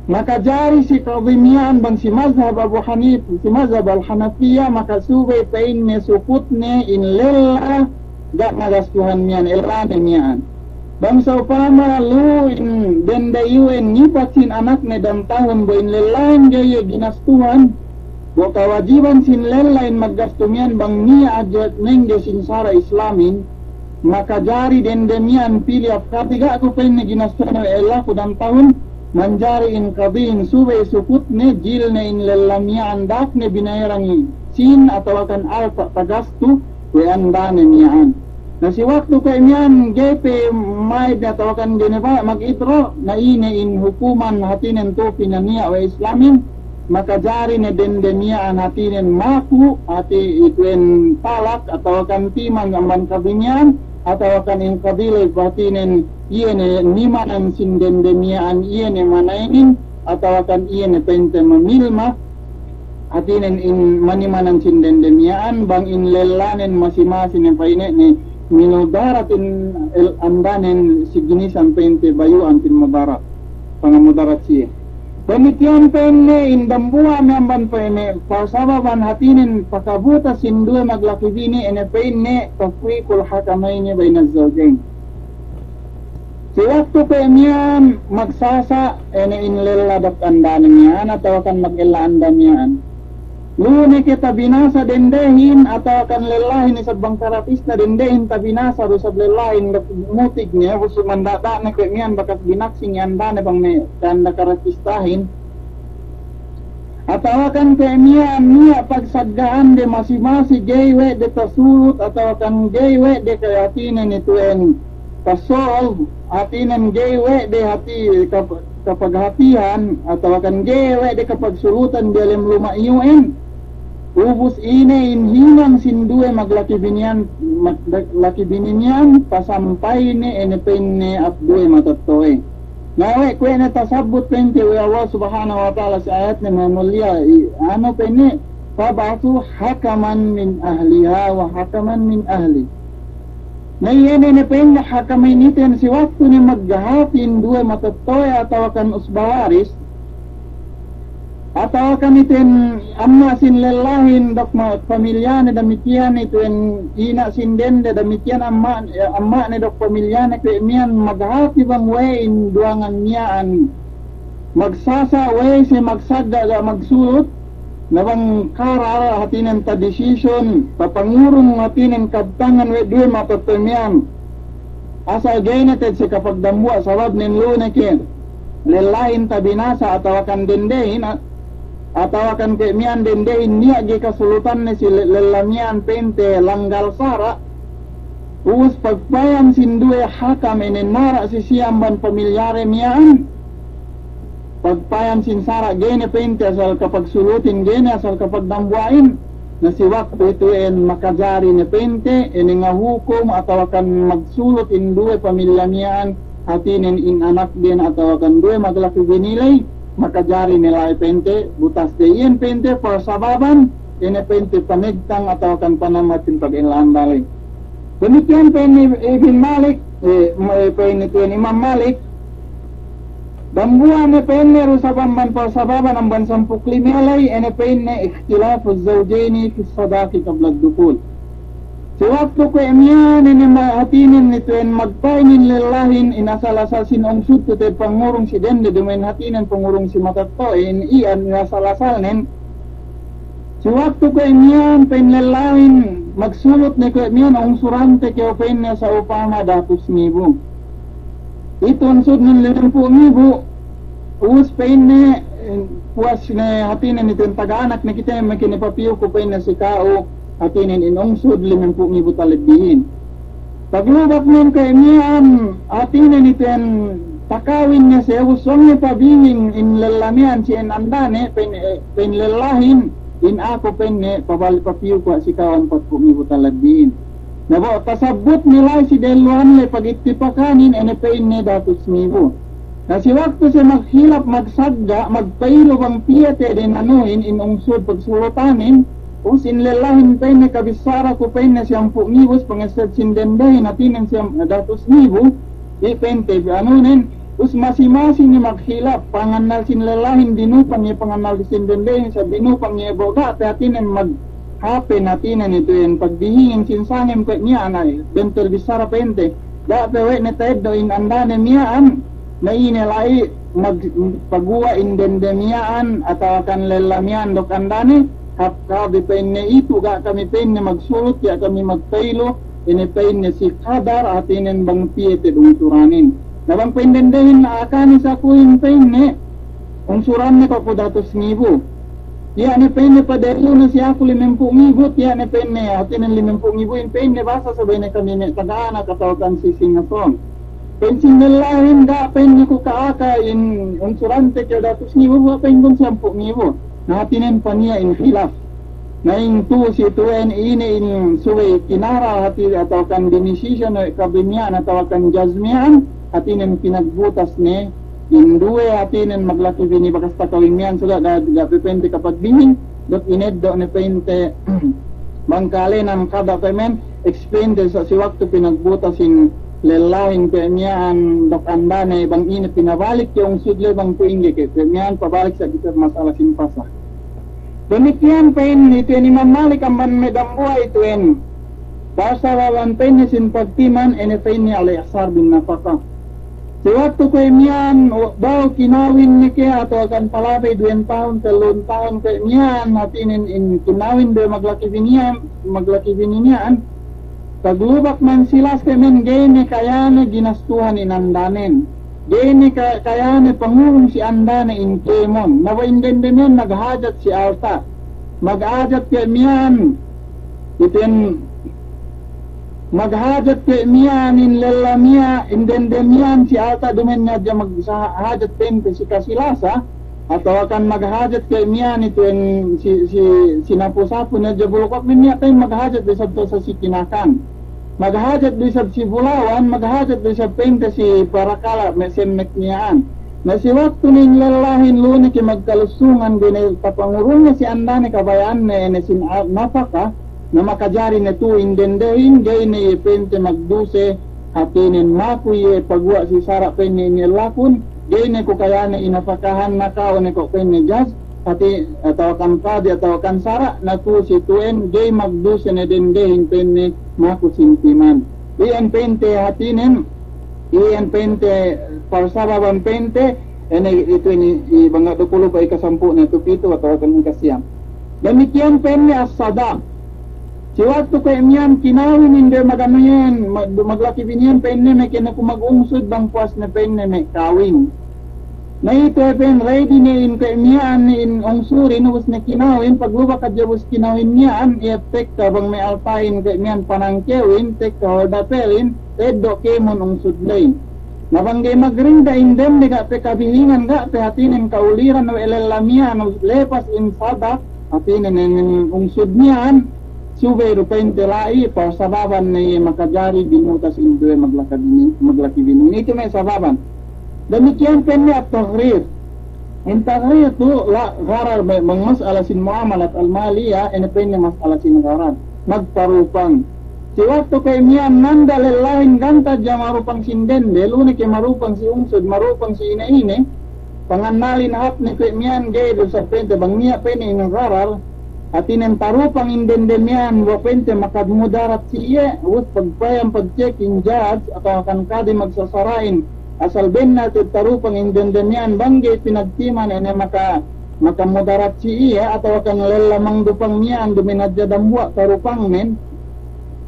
Makajari si kadi miya'an bang si mazhab Abu Hanif-, si mazhab Al-Hanafiya, makasubey pa'inne sukutne in lella ga' magastuhan miya'an, ellane miya'an. Bang sa'upama lu in dende iyu'en nipat sin anakne dantahun bo in lellahin ga'i iye ginastuhan, bo kawajiban sin lella in maggastu miya'an bang niya' hadja nengge sin sara' Islamin, makajari dende miya'an pili hap kadi, ga' ku pa'inne ginastuhan we' ellaku dantahun, manjari in kadihin subey sukutne jilne in lella miya'an da'akne binayaran sin atawakan alta' tagastu we' andane miya'an. Na si waktu kuwe' miya'an ga'i pe ma'id ne atawakan ga'i ne baya' mag'idra', na ine in hukuman hātinen tu'u pinaniya' we' Islamin, makajari ne dende miya'an hātinen maku hāti ituwen talak atawakan timan amban kadi miya'an, atawakan in kadi ley hātinen iye ne nimanan sin dende miya'an iye ne manaynin, atawakan iye ne pa'inte mamilma, hātinen in manimanan sin dende miya'an, bang in lellanen masi-masi ne pa'inne, minudarat in el-, andanen si ginisan pa'inte bayu'an sin mudarat, pangamudarat siye. Damikkiyan pa'inne in dambuwa' me' amban pa'inne, pasababan hātinen pakabutas sin duwe maglaki-bini, ine pa'inne tafriqul hakamayni bainaz zawjayn. Si waktu kuwe' miya'an magsasa' ine in lella duk andane miya'an atawakan magella anda miya'an. Lu ne ke tabinasa dendehin atawakan lellahin isab bang karatisna dendehin tabinasa du isab lellahin duk mutig ne, ubus manda'da' ne kuwe' miya'an bakas binaksing andane bang me' tanda karatistahin. Atawakan kuwe' miya'an niya' pagsagga'ande masi-masi ga'i we' de tasulut atawakan ga'i we' de kaya hātinen ituwen tasolve, hātinen ga'i we' de hāti kap-, kapaghātihan atawakan ga'i we' de kapagsulutan diyalem luma' iyu'en. Ubus ine in hinang sin duwe maglaki-bini iyan, maglaki-bini iyan, pasampayne ine pa'inne hap duwe matetto'e. Na we' kuwe' ne tasabbut pa'inte we' Allah Subhanahu wa Ta'ala si ayatne mamulliya, i-, anu pa'inne, "Fab'athu hakaman min ahliha wa hakaman min ahli." Na iye ne, ne pa'inne hakamayn iten si waktu ne maghāti in duwe matetto'e atawakan usba waris, atawakan iten amma' sin lellahin duk ma-, pamilyane, damikkiyan iten ina' sin dende, damikkiyan amma', amma'ne duk pamilyane kuwe' miya'an maghāti bang we' in duwangan miya'an magsasa', we' siye magsagga' ga' magsulut, na bang karar hātinen tadisisyon, tapangurung hātinen kabtangan we' duwe matetto'e miya'an. Asal ga'i ne te'ed siye kapagdambuwa' sababnen lu ne ke lellahin tabinasa atawakan dendehin, a-, atawakan kuwe' miya'an dendehin niya' ga'i kasulutanne si le-, lella miya'an pa'inte langgal sara'. Ubus pagpayan sin duwe hakam ine nara' si siye amban pamilyade miya'an. Pagpayan sin sara' ga'i ne pa'inte asal kapagsulutin, ga'i ne asal kapagdambuwa'in. Na si waktu itu'en makajari ne pa'inte ine ngahukum atawakan magsulut in duwe pamilya miya'an, hātinen in anakden atawakan duwe maglaki-bini ley, makajari ne la'i pa'inte butasde iyan pa'inte pasababan ine pa'inte panegtang atawakan panamatin pag'ellaan dalil. Damikkiyan pa'inne Ibn Malik, eh, ma-, eh, pa'inne tu'en Imam Malik, dambuwa' ne pa'inne du sabab amban pasababan amban sampū' lime ley, ine pa'inne ikhtilafuz zawjayni fis sadaqi qablad dukhul. Si waktu kuwe' miya'an ine ma-, hātinen itu'en magpa'in in lellahin in asal-asal sin ungsud tu te'ed pangurung si dende duma'in hātinen pangurung si matetto'e in iyan in asal-asalnen. Si waktu kuwe' miya'an pa'in lellahin magsulut ne kuwe' miya'an ungsurante kew pa'inne sa'upama dahatus ngibu. Itu ungsudnen limempū' ngibu, ubus pa'inne, eh, puwas ne hātinen itu'en taga anak ne kite me' kinepapiyuku pa'inne si ka'u hātinen in ungsud limempū' ngibu talebbihin. Paglubak men kuwe' miya'an, hātinen itu'en pakawin ne siye, ubus sōng ne pabinging in lella miya'an si in andane, pa'in, eh, pa'in lellahin, in aku pa'inne pabalik papiyuku si ka'u ampatpū' ngibu talebbihin. Na bo' tasabbut ne la'i si dehelluhan ley pag'ittipakanin ine pa'inne dahatus ngibu. Na si waktu siye maghilap magsagga', magpa'ilu bang piye te'ed in anuhin in ungsud pagsulutanin, ubus in lellahin pa'inne kabissaraku pa'inne siyampū' ngibu, ubus pangesseb sin dendehin hātinen siyam-, dahatus ngibu, i' pa'inte bi anunen, Us masi-masi ne maghilaf, pangannal sin lellahin dinupang iye pangannal sin dendehin, sa dinupang iye bo' ga' pe hātinen maghapen hātinen itu'en pagbihingin sin sangem kuwe' miya'an ay, bentel bissara pa'inte. Ga' pe we' ne ta'eddo' in andane miya'an, na ine la'i mag-, paguwa' in dende miya'an, atawakan lella miya'an duk andane, hap kadi pa'inne itu ga' kami pa'inne magsulut, ga' kami magpailu, ine pa'inne si kadar, hātinen bang piye te'ed ungsuranin. Na bang pa'in dendehin na akani sakuhin pa'inne, ungsuranne ko' ku datus ngibu. Tiya' ne pa'inne padelu ne si aku limempū' ngibu, tiya' ne pa'inne, hātinen limempū' ngibu in pa'inne basa sabab ne kami me' taga anak atawakan si singason. Pa'in sin lellahin ga' pa'inne ku ka'aka in ungsurante ke datus ngibu, ga' pa'in kun sampū' ngibu. Na hātinen paniya' in khilaf. Na in tu'u si tu'en ine in subey kinara hāti atawakan dinisisyon we' kadi miya'an atawakan jaz miya'an, hātinen pinagbutas ne in duwe hātinen maglaki bini bakas takawin miya'an suga' ga', ga' pe pa'inte kapagbihin, duk ineddo' ne pa'inte bang kalenan kada' pe men, explain de sa' si waktu pinagbutas in lellahin kuwe' miya'an duk andane bang ine pinabalik ke ungsud le bang kuwe' ingge ke kuwe' miya'an pabalik sa' kite masala sin pasa. Damikkiyan pa'in itu'en Imam Malik amban me' dambuwa' itu'en. Pasababan pa'inne sin pagtiman ine pa'inne al-i'sar bin nafaqah. Si waktu kuwe' miya'an, ba'u kinawin ne ke atawakan palabey duwen tahun, tellun tahun kuwe' miya'an, hātinen in kinawin duwe maglaki bini miya'an, maglaki bini miya'an, paglubak man si las kuwe' men ga'i ne kayane ginastuhan in andanen. Ga'i ne ka-, kayane pangurung si andane in kēmon. Na bang in dende miya'an maghajat si alta'. Maghajat kuwe' miya'an, iten maghajat kuwe' miya'an in lella miya'an, in dende miya'an si alta' dumen ne hadja mag-, sa-, hajat pa'inte si kasilasa, atawakan maghajat kuwe' miya'an itu'en si, si, si napu-sapu ne hadja buluk waktu niya' pa'in maghajat du isab sa si kinakan. Maghajat du isab si bulawan, maghajat du isab pa'inte si parakala' me' semmek miya'an. Na si waktu ne in lellahin lu'u ne ke magkalusungan ga'i ne tapangurung ne si andane kabaya'anne ine sin a-, nafaka, na makajari ne tu'u in dendehin ga'i ne iye pa'inte magduse, hātinen maku iye paguwa' si sara' pa'inne in ellakun, ga'i ne ku kayane inafakahan na ka'u ne ko' pa'inne jaz, hāti atawakan kadi atawakan sara', na tu'u si tu'en ga'i magduse ne dendehin pa'inne maku sin timan. Iyan pa'inte hātinen, iyan pa'inte parsababan pa'inte, ine itu ini, i bang ga' du ku lupa ikasampū' ne tu pitu' atawakan ikasiyam. Damikkiyan pa'inne as-sadaq. Si waktu kuwe' miya'an kinawin in duwe maganu iyan, mag-, maglaki bini iyan pa'inne me' kene ku magungsud bang puwas ne pa'inne me' kawin. Na itu pa'in ready ne in kuwe' miya'an in ungsurin ubus ne kinawin, paglubak hadja ubus kinawin miya'an, iye tekka bang me' alta'in kuwe' miya'an panangkewin, tekka holdapelin, eddo' kēmon ungsud ley. Na bang ga'i magrinda in dende ga' pe kabihingan ga' pe hātinen kauliran we' lella miya'an lepas in sadaq, hātinen in ungsud miya'an, subey du pa'inte la'i, parsababan ne iye makajari binutas in duwe maglaki bini, maglaki bini. Ini itu me' sababan. Damikkiyan pa'inne at-taghrir. In taghrir tu la gharar me', bang mas'ala sin mu'amalat al-maliya, ine pa'inne mas'ala sin gharar. Magparupang. Si waktu kuwe' miya'an nanda' lellahin ganta' hadja marupang sin dende, lu'u ne ke marupang si ungsud, marupang si ine-ine, pangannalin hāp ne kuwe' miya'an ga'i du isab pa'inte bang niya' pa'inne in gharar, hātinen tarupang in dende miya'an we' pa'inte makadmudarat si iye, ubus pagpayam pagcek in judge atawakan kadi magsasara'in, asal bennal te'ed tarupang in dende miya'an bang ga'i pinagtiman ine maka, makamudarat si iye atawakan lella mangdupang miya'an dumen hadja dambuwa' tarupangnen,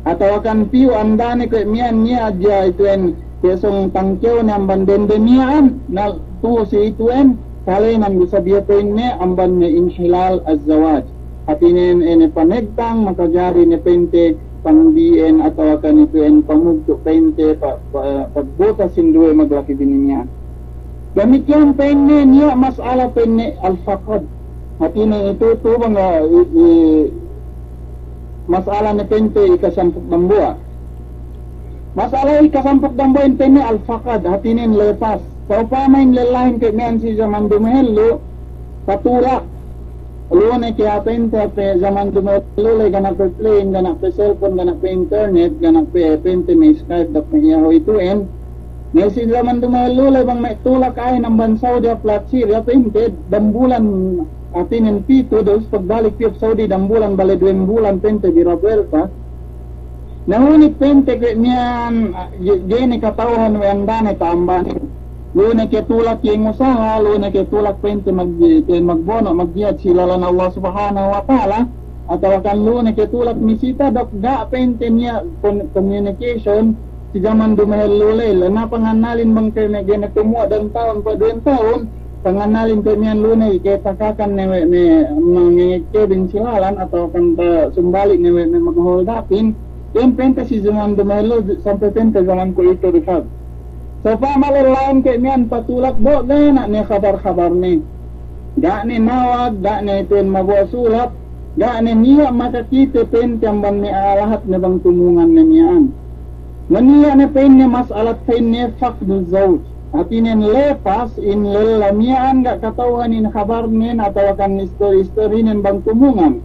atawakan piyu andane kuwe' miya'an niya' hadja itu'en kuwe' sōng tangkewne amban dende miya'an, na tu'u si itu'en, kalenan du isab iye pa'inne amban me' inhilal az-zawaj. Hātinen ine panegtang makajari ne pa'inte pangbi'en atawakan itu'en pamugtu' pa'inte pa, pa, pagbutas sin duwe maglaki bini miya'an. Damikkiyan pa'inne niya' mas'ala pa'inne al-faqd. Hātinen itu tu bang, i, i, mas'ala ne pa'inte ikasampū' dambuwa'. Mas'ala ikasampū' dambuwa' in pa'inne al-faqd, hātinen lepas. Sa'upama in lellahin kuwe' miya'an si jaman dumehellu, patulak. Lu'u ne ke pa'inte pe jaman dumehellu le ga' ne pe plane, ga' ne pe cellphone, ga' ne pe internet, ga' ne pe pa'inte me' Skype duk me' Yahoo itu'en. Na si jaman dumahellule bang me' tulak ahin amban Saudi hap lahat Syria pa'inte dambulan, hātinen pitu, dus pagbalik pī hap Saudi dambulan bale duwem bulan pa'inte bi ra buwelta. Na hunit pa'inte kuwe' miya'an, ah, ge-, ga'i ne kata'uhan we' andane ta'ambanin. Lu'u ne ke tulak iye ngusaha, lu'u ne ke tulak pa'inte mag-, te magbono', magjihad si lalan Allah Subhanahu wa Ta'ala, atawa kan lu'u ne ke tulak misita duk ga' pa'inte niya' kon-, communication si jaman dumahellule. Na pangannalin bang kuwe' me' ga'i ne tumuwa' dem tahun pa duwem tahun, pangannalin kuwe' miya'an lu'u ne ke takakan ne we' me' mangekebin si lalan atawa kan pasumbali' ne we' me' magholdapin. Iyan pa'inte si jaman dumahellu sampay pa'inte jaman kuwe'itu du isab. Sa'upama lellahin kuwe' miya'an patulak bo' ga' ne niya' khabar-khabarne. Ga' ne nawag, ga' ne itu'en mabo'o sulat, ga' ne niya' makakite pa'inte amban me' a'a lahatne bang tumungan ne miya'an. Na niya' ne pa'inne mas'alat pa'inne faqdu zawj. Hātinen lepas in lella miya'an ga' kata'uhan in khabarnen atawa kan istori-istorinen bang tumungan.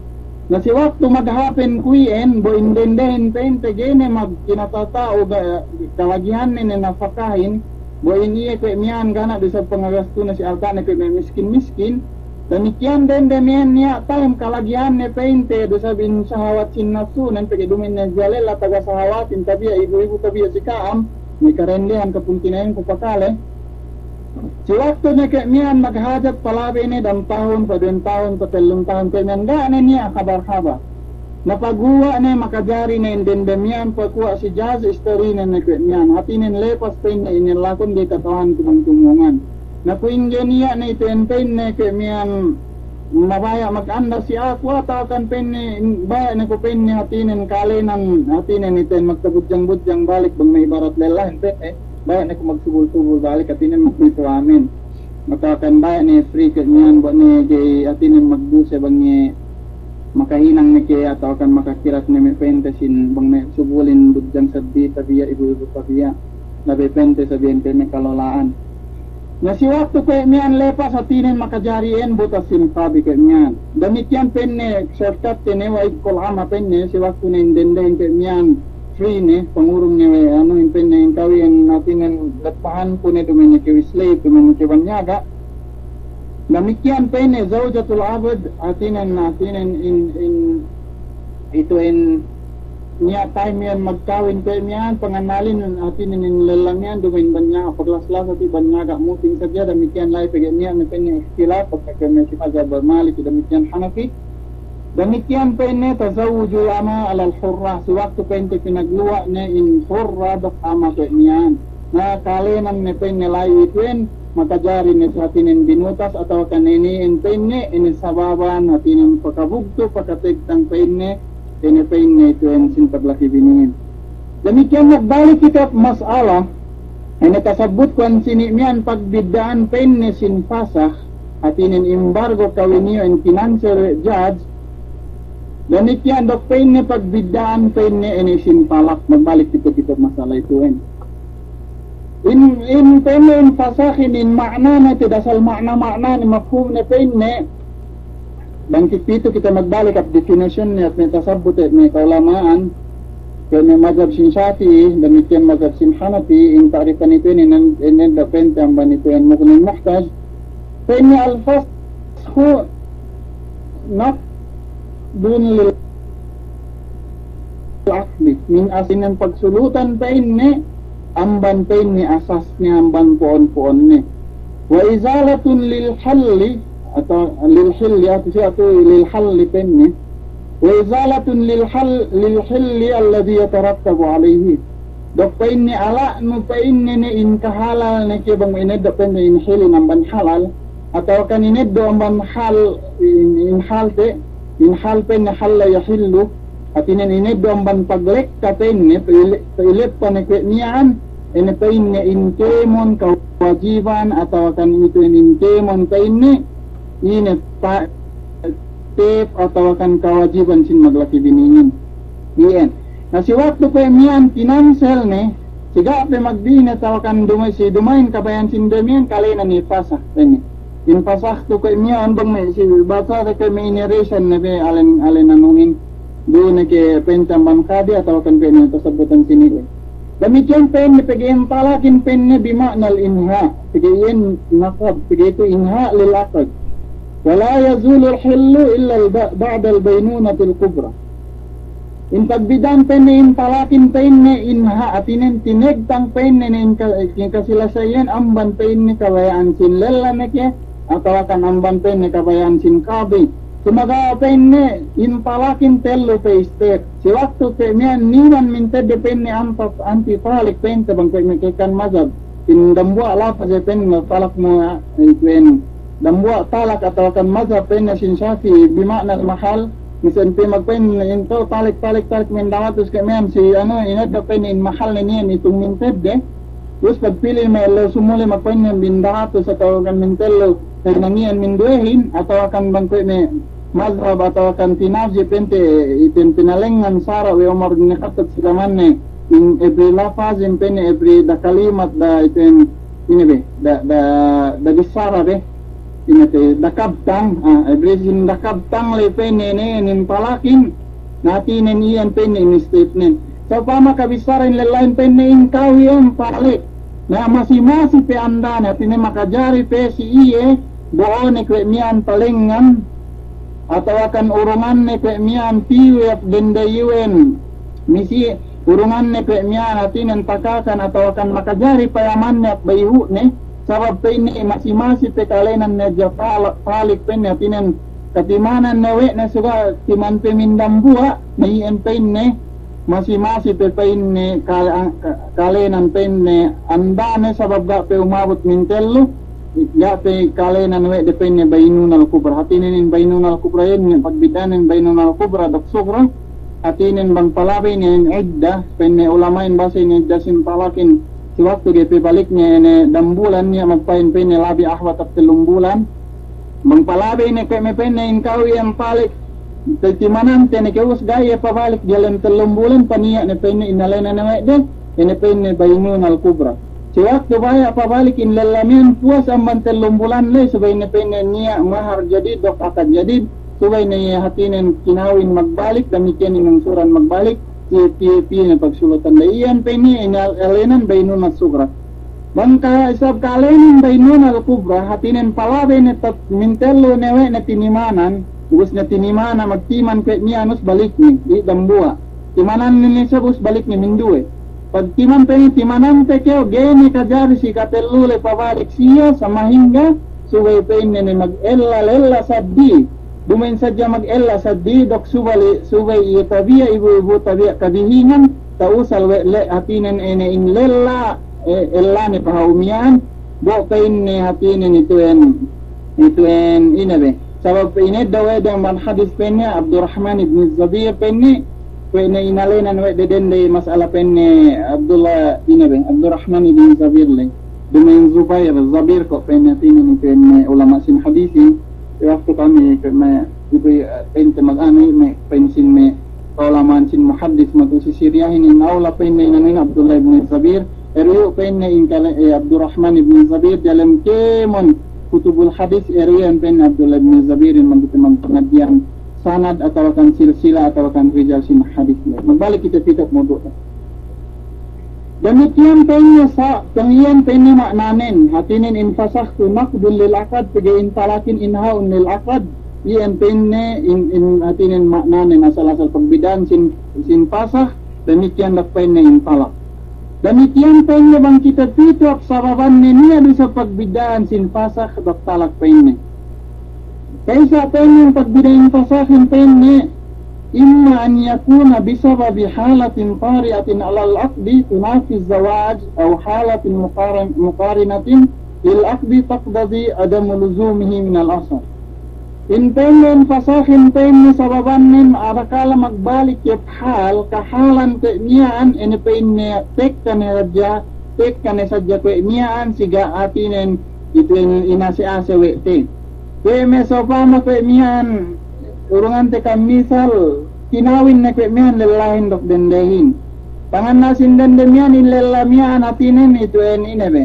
Na si waktu maghapen kuwe' iyan, bo' in dendehin pa'inte ga'i ne magkinatata'u ga' kalagihanne ne nafakahin, bo' in iye kuwe' miya'an ga' ne du isab pangagastune si alta'ne kuwe' me' miskin-miskin. Damikkiyan dende miya'an niya' tahem kalagihanne pa'inte du isab in sahawat sin nafsunen pegge' duma'in ne siye lella taga sahawatin tabiya' ibu-ibu tabiya' si ka'am, me' karendehan kapungtina'ihanku pakale. Si waktu ne kuwe' miya'an maghajat palabey ne dem tahun, pa duwem tahun, pa tellum tahun kuwe' miya'an ga' ne niya' khabar-khabar. Na paguwa' ne makajari ne in dende miya'an pakuwa' si jaz istorinen ne kuwe' miya'an. Hātinen lepas pa'inne ine lakon ga'i kata'uhan tumung-tumungan. Na kuwe' ingge niya' ne itu'en pa'inne kuwe' miya'an mabaya' maganda si aku atawa kan pa'inne baya' ne ku pa'inne hātinen kalenan hātinen itu'en magkabudjang-budjang balik bang me' ibarat lellahin pa'inne. Baya' ne ku magsubul-subul balik hātinen magpitu amin. Atawa kan baya' ne free kuwe' miya'an bo' ne ga'i hātinen magduse bang ne makahinang ne ke atawa kan makakirat ne me' pa'inte sin bang me' subulin budjang sabbi tabiya' ibu-ibu tabiya'. Labey pa'inte sabiyan kuwe' me' kalola'an. Na si waktu kuwe' miya'an lepas hātinen makajari iyan butas sin kabi kuwe' miya'an. Damikkiyan pa'inne shortcut te ne wa ikkol ama pa'inne si waktu ne in dendehin kuwe' miya'an free ne, pangurung ne we' anu in pa'inne in kawi'en hātinen leppahanku ne duma'in ne ke slave, duma'in ne ke banyaga'. Damikkiyan pa'inne zawjatul abd, hātinen, hātinen in, in, itu'en niya' time iyan magkawin kuwe' miya'an, pangannalin hātinen in lella miya'an duma'in banyaga', paglas-las hāti banyaga' muting sadja, damikkiyan la'i pegge' niya' me' pa'inne ikhtilaf, pegge' me' si mazhab Maliki, damikkiyan Hanafi. Damikkiyan pa'inne tazawwujul ama alal hurra, si waktu pa'inte pinagluwa' ne in hurra duk ama kuwe' miya'an. Na kalenan ne pa'inne la'i itu'en, makajari ne si hātinen binutas atawa kan inin pa'inne, inin sababan hātinen pakabugtu', pakategtang pa'inne, inin pa'inne itu'en sin paglaki binihin. Damikkiyan magbalik kite hap mas'ala, inin tasabbut kuwan sini' miya'an pagbidda'an pa'inne sin fasakh, hātinen embargo kawin iyu' in kinansel we' judge, damikkiyan duk pa'inne pagbidda'an pa'inne inin sin talak, magbalik kite kite hap mas'ala itu'en. In, in pa'inne in fasakhin in ma'nane, te dasal ma'na-ma'nane, mafhumne pa'inne, bang kite pitu kite magbalik hap definition ne, hap me' tasabbut, hap me' kaulama'an, hap me' mazhab sin Shafi'i, damikkiyan mazhab sin Hanafi, in ta'rifan itu'en, in, in, in, da pa'inte amban itu'en Mughnil Muhtaj, pa'inne al-fasakhu naqdun lil aqdi, min asinin pagsulutan pa'inne, amban pa'inne asasne, amban pu'un-pu'unne. Wa izalatun lil halli, atawa lil hilli, atawa si atu lil halli pa'inne. Wa izalatun lil hal-, lil hilli alladhi yatarattabu alayhi. Duk pa'inne ala'nu pa'inne ne in kahalal ne ke bang ineddo' pa'inne in hilli amban halal, atawa kan ineddo' amban hal, in, in hal te, in hal pa'inne halla yahillu, hātinen ineddo' amban paglekka pa'inne, pa'ile-, pa'ileppa ne kuwe' miya'an, ine pa'inne in kēmon kawajiban, atawa kan itu'en in kēmon pa'inne, ine pa-, tep atawa kan kawajiban sin maglaki binihin. Iyan. Na si waktu kuwe' miya'an kinansel ne, si ga' pe magbine atawa kan duma'in, si duma'in kabaya'an sin be miya'an kalenan ne fasakh pa'inne. In fasakh tu kuwe' miya'an bang me' si bahasa te kuwe' me' ineresen ne be alen, alen anuhin. Du'u ne ke pa'inte amban kadi atawa kan kuwe' me' tasabbutan sini' we'. Damikkiyan pa'inne pegge' in talakin pa'inne bima'nal inha', pegge' iyan nakab, pegge' itu inha' lil aqd. Wa la yazulul hillu illa ba-, ba'dal baynunatil kubra. In pagbidda'an pa'inne in talakin pa'inne inha', hātinen tinegtang pa'inne ne in ka-, in kasilasayan amban pa'inne kabaya'an sin lella ne ke, atawakan amban pa'inne kabaya'an sin kadi. Sumagawa' pa'inne in talakin tellu pe step. Si waktu pe miya'an niman mintedde pa'inne ampa anti talik pa'inte bang pe me' kekan mazhab. In dambuwa' lafaz e pa'inne talak mu, eh, pa'in dambuwa' talak atawakan mazhab pa'inne sin Shafi'i bima'nal mahal. Misan pe magpa'in in tau talik, talik, talik mindahatus ke miya'an si anu, inedda pa'inne in mahal ne niyan itung mintedde. Ubus pagpili me' ellew sumuli magpa'in ne mindahatus atawakan mintellu, eh, nangiyan minduwehin, atawakan bang kuwe' me' mazhab atawakan tinarji' pa'inte, iten pinalengngan sara' we' Umar bin Khattab si jamanne, in every lafazin pa'inne every da kalimat da iten, ine be, da, da, da bissara be. Ine te, da kabtang, ah, every sin da kabtang le pa'inne ne, nin talakin, na hātinen iyan pa'inne in step nen. Sa'upama kabissarahin lellahin pa'inne in kawin talik. Na masi-masi pe andane, hātinen makajari pe si iye, bo'one kuwe' miya'an talengngan, atawakan urunganne kuwe' miya'an tiwep dende iwen. Misi urunganne kuwe' miya'an hātinen takakan atawakan makajari payamanne at bayhu'ne, sabab pa'inne masi-masi pe kalenan ne ja tala-, talik pa'inne hātinen katimanan ne we' ne suga' timan pe mindambuwa', na iyan pa'inne masi-masi pe pa'inne kale-, ka-, kalenan pa'inne andane sabab ga' pe umabut mintellu, ga' pe kalenan we' de pa'inne baynunal kubra. Hātinen in baynunal kubra iyan, pagbidda'anen baynunal kubra duk sugra. Hātinen bang palabey ne in idda, pa'inne ulama'in bahasa in idda sin talakin, si waktu ga'i pe balikne ine dambulan niya' magpa'in pa'inne labi ahwat ap tellum bulan. Bang palabey ne kuwe' me' pa'inne in kawin talik, te timanante ne ke ubus ga'i iye pabalik diyalem tellum bulan, paniya' ne pa'inne inalena ne we' de, ine pa'inne baynunal kubra. Si waktu baya' pabalik in lella miya'an puwas amban tellum bulan ley, subey ne pa'inne niya' mahar jadid duk akad jadid, subey ne iye hātinen kinawin magbalik, damikkiyan in ungsuran magbalik, piye, piye, piye ne pagsulutan da iyan pa'inne inal-, alenan baynunal sugra. Bang ka isab kalenan baynunal kubra, hātinen palabey ne tat-, mintellu ne we' ne tinimanan, ubus ne tinimana magtiman kuwe' miya'an ubus balikne, i' dambuwa'. Timanan ne isab ubus balikne minduwe. Pagtiman pa'inne timanante kew, ga'i ne kajari si katellu le pabalik siye, samahingga subey pa'inne ne magella-lella saddi. Duma'in sadja magella saddi, duk subali-, subey iye tabiya' ibu-ibu, tabiya' kabihingan, ta'usal we' le hātinen ine in lella, eh, ellane pahau miya'an, bo' pa'inne hātinen ituwen, ituwen ine be. Sabab pa'inne dawe' de amban hadis pa'inne Abdurrahman ibn Zabir pa'inne, kuwe' ne inalenan we' de dende mas'ala pa'inne Abdullah ine be, Abdurrahman ibn Zabir le. Duma'in Zubair, Zabir ko' pa'inne hātinen ituwen me' ulama' sin hadisin. Waktu kami pe me' ibu, eh, pa'inte mag'anu me' pa'in sin me' ka'ulama'an sin muhaddis matu'u si Siriyahin in awla pa'inne inanun Abdullah ibn Zabir. Iru' pa'inne in kale, eh, Abdurrahman ibn Zabir diyalem kēmon kutubul hadis, iru' iyan pa'inne Abdullah ibn Zabir in magite magpangadji'an sanad atawakan silsila atawakan rijal sin hadis. Magbalik kite pitu mawdu'. Damikkiyan pa'inne sa-, pang'iyan pa'inne ma'nanen, hātinen in fasakhtu naqdun lil aqd, pegge' in talakin inha'un lil aqd, iyan pa'inne in, in hātinen ma'nanen asal-asal pagbidda'an sin, sin fasakh, damikkiyan duk pa'inne in talak. Damikkiyan pa'inne bang kite pitu hap sababanne niya' du isab pagbidda'an sin fasakh duk talak pa'inne. Ka'isa pa'inne pagbidda'an fasakhin pa'inne, imma an yakuna bisababi halatin tari'atin alal aqdi tunafiz zawaj, aw halatin muqaran-, muqarinatin lil aqdi taqtadi adamu luzumihi minal asal. In pa'inne fasakhin pa'inne sababannen adakala magbalik hep hal, kahalan kuwe' miya'an, ine pa'inne tekka ne sadja, tekka ne sadja kuwe' miya'an, si ga' hātinen ituwen inase-ase we' te. Kuwe' me' sa'upama kuwe' miya'an, urungante kam misal, kinawin ne kuwe' miya'an lellahin duk dendehin. Pangannal sin dende miya'an in lella miya'an hātinen ituwen ine be.